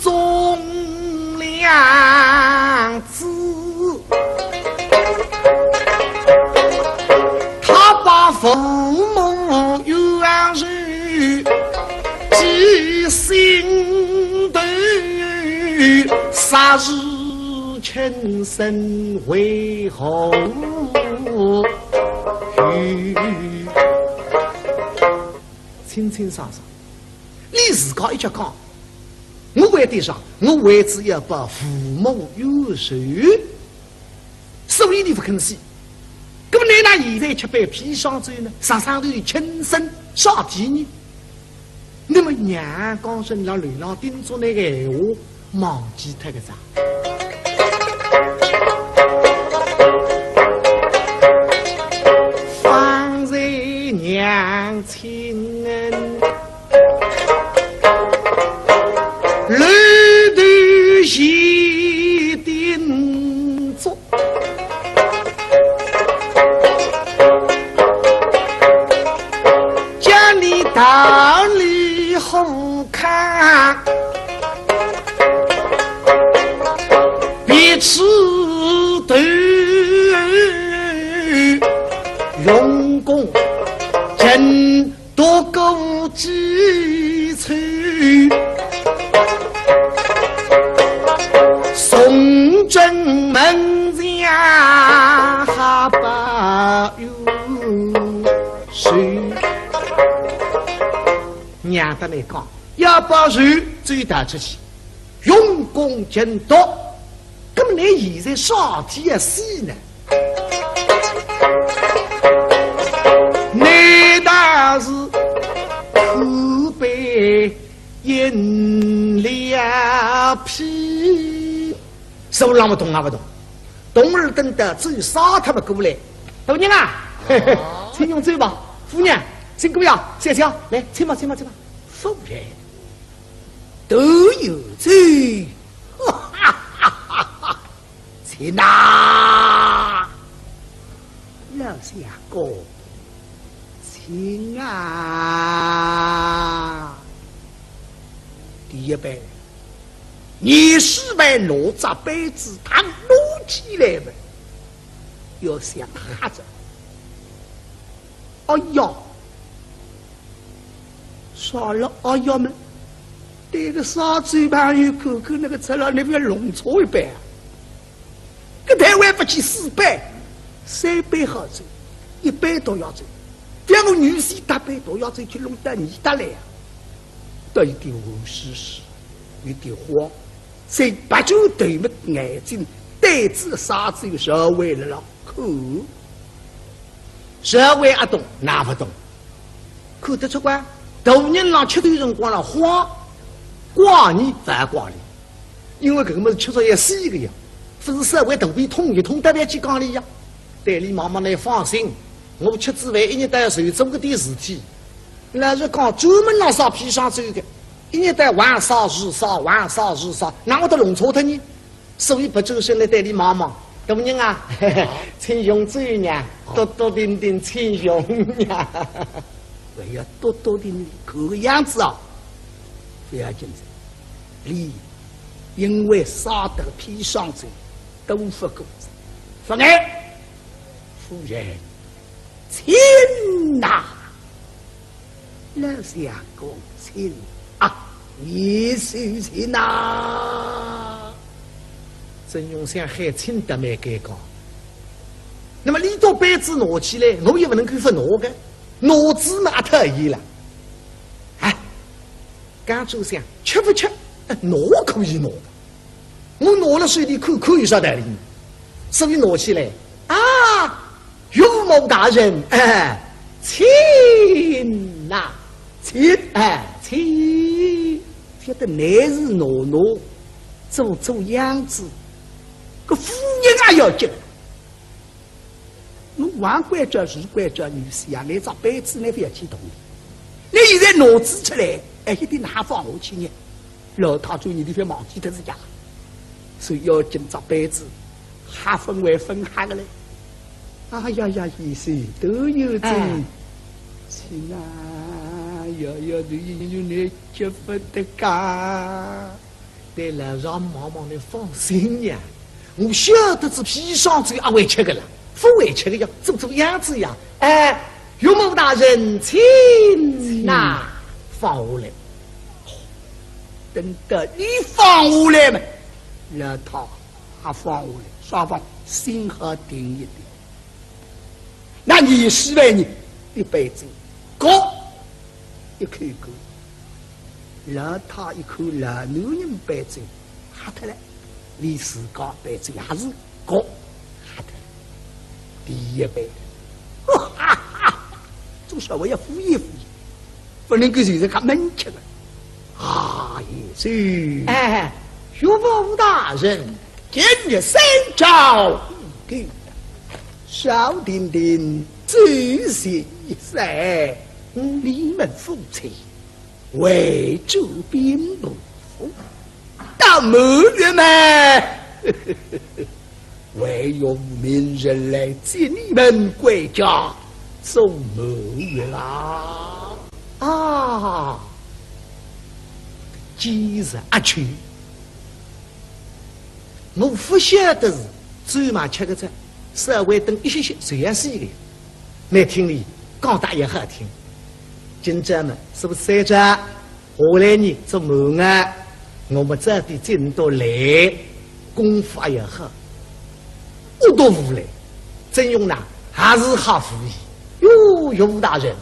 忠良 子，他把父母冤仇记心头，杀死亲生为何？清清爽爽。 俚自家一脚讲，我为点啥？我为仔要报父母冤仇。所以俚勿肯死。那么倷哪现在吃杯砒霜酒呢？杀生头亲生啥体呢？那么娘刚刚辣楼浪叮嘱倷个闲话， 忘记脱个啥？方才娘亲恩，楼头前叮嘱， 叫你道理好看，别吃头，用功勤 读过几次，送进门前还不用手。娘搭倷讲，要报仇就带出去，用功勤读。 那么倷现在啥体要死呢？难道是苦悲饮了屁？手浪勿动啊勿动，动尔等到走啥他们过来。大人啊，嘿嘿，请用酒吧。夫人，请过呀，小姐，来，请吧，请吧，请吧。夫人，都有酒。 哈哈哈哈！请啊，老相公，请啊！第一杯，你是杯拿只杯子，他拿起来了，要想喝着。 哎呀，啥了哎呀么？对个啥嘴巴有口口那个吃了，那边弄错一杯啊？搿台湾勿去四杯，三杯好酒，一杯毒药酒，让我女婿搭杯毒药酒去弄到你搭来啊？倒有点无事事，有点慌，所以白酒对么眼睛对仔啥子有社会了咯。 看，社会阿懂，哪勿懂？看得出个，大人浪吃酒辰光浪慌，怪你勿怪俚，因为搿个物事吃着要死个呀，勿是稍微肚皮痛一痛，特别去讲俚呀。对俚望望，倷放心，我吃仔饭一日到夜就做搿点事体，老实讲，专门浪烧砒霜酒个，一日到夜横烧竖烧，横烧竖烧，哪会得弄错脱呢？ 所以勿转身来对俚望望，大人啊，请用酒呀，笃笃定定请用呀。哎呀，笃笃定定搿个样子啊，勿要紧张。俚因为烧得砒霜酒，都勿过，勿碍。夫人，请呐。 老相公请啊，你是请呐。曾荣想喊请得蛮尴尬。那么俚笃杯子拿起来，我也勿能够勿拿个，拿仔么阿讨厌了。哎，刚才想吃勿吃，哎，拿可以拿个。 我拿了手里看看有啥道理呢？所以拿起来，啊，岳母大人，哎，请呐，请，哎，请。晓得乃是拿拿，做做样子，搿夫人也要紧。王管家是管家女婿啊，拿只杯子呢，覅去动。倷现在拿仔出来，哎，一定拿放下去呢。老太转念头覅忘记脱自家，所以要紧只杯子，还分为分下个嘞。哎呀呀，贤婿，都有罪。哎。请啊，要要，都有罪，倷吃勿得噶。 对老丈母望望倷放心呀，我晓得仔砒霜酒阿会吃个啦，勿会吃个呀，做做样子呀。哎，岳母大人，请呐，放下来。等到俚放下来嘛，老太也放下来，双方心好定一点。 那贤婿呢，一杯酒，搿一口干。老太一看老男人杯酒喝脱了，连自家杯酒也是搿喝脱了。第一杯，哈哈哈，总稍微要敷衍敷衍，勿能够就是讲闷吃个。啊，贤婿。哎，岳父大人。今日三朝五更， 少停停，酒席一散，你们夫妻回转兵部府。到满月嘛，还有无名人来接你们归家做满月啦。啊，今日阿去， 我勿晓得是酒嘛吃个着，稍微等一歇歇就要死个。倷听俚讲得也好听，今朝嘛，是勿是三朝下来呢，做满月，我们早点进到来，功夫也好，我都无来。 曾荣呐，还是好无疑。哟，岳父大人，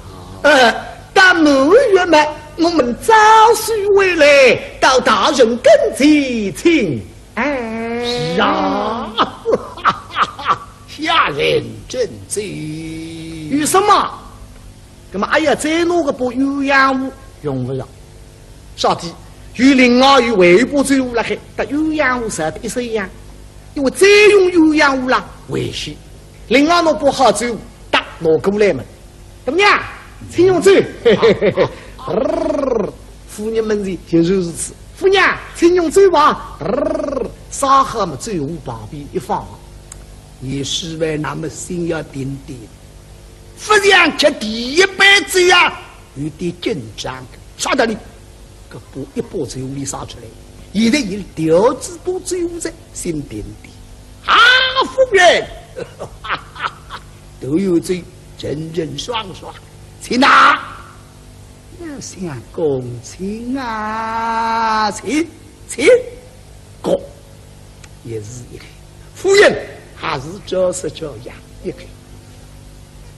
呃，到满月嘛，我们早些回来，到大人跟前请安。是啊，下人遵旨。有什么？那么还要再拿个把鸳鸯壶？用不着。 啥体？有另外有回一把酒壶辣海，搭鸳鸯壶少得一式一样，因为再用鸳鸯壶啦，危险。另外拿把好酒壶搭拿过来嘛。大娘，请用酒。夫人门前就是如此。夫人，请用酒吧。烧好么酒壶旁边一放。贤婿那么心要定定，勿像吃第一杯酒啊， 有点紧张个，啥道理？搿把一把酒壶里烧出来，现在伊调仔把酒壶在心定定。啊，夫人，都有酒，人人爽爽，请呐。老相公，请啊，请，请。搿也是一个，夫人还是照式照样一个。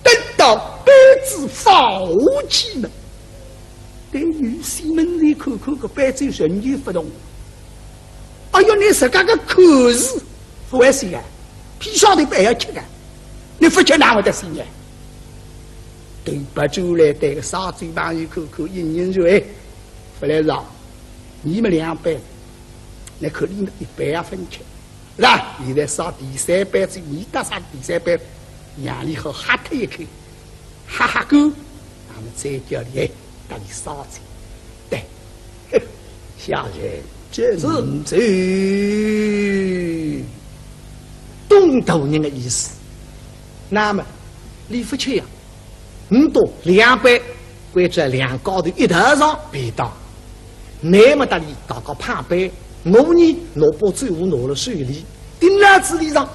等到杯子放下去呢，对女婿门前看看，搿杯子仍旧勿动。哎哟，倷自家个口是勿会死个，砒霜头杯要吃个，倷勿吃哪会得死呢？对勿住来对个烧酒朋友看看，一人说，哎，勿来事啊，你们两杯，倷看你们一杯也勿吃。 是吧？现在烧第三杯子，你搭上第三杯，让俚好喝脱一口，喝喝够，那么再叫俚搭俚烧酒。对，下人遵旨。懂大人的意思。那么，俚勿吃呀， 唔笃两杯，关照两家头一道上便当。乃末搭俚大家碰杯，我呢拿把酒壶拿了手里，盯牢仔俚上，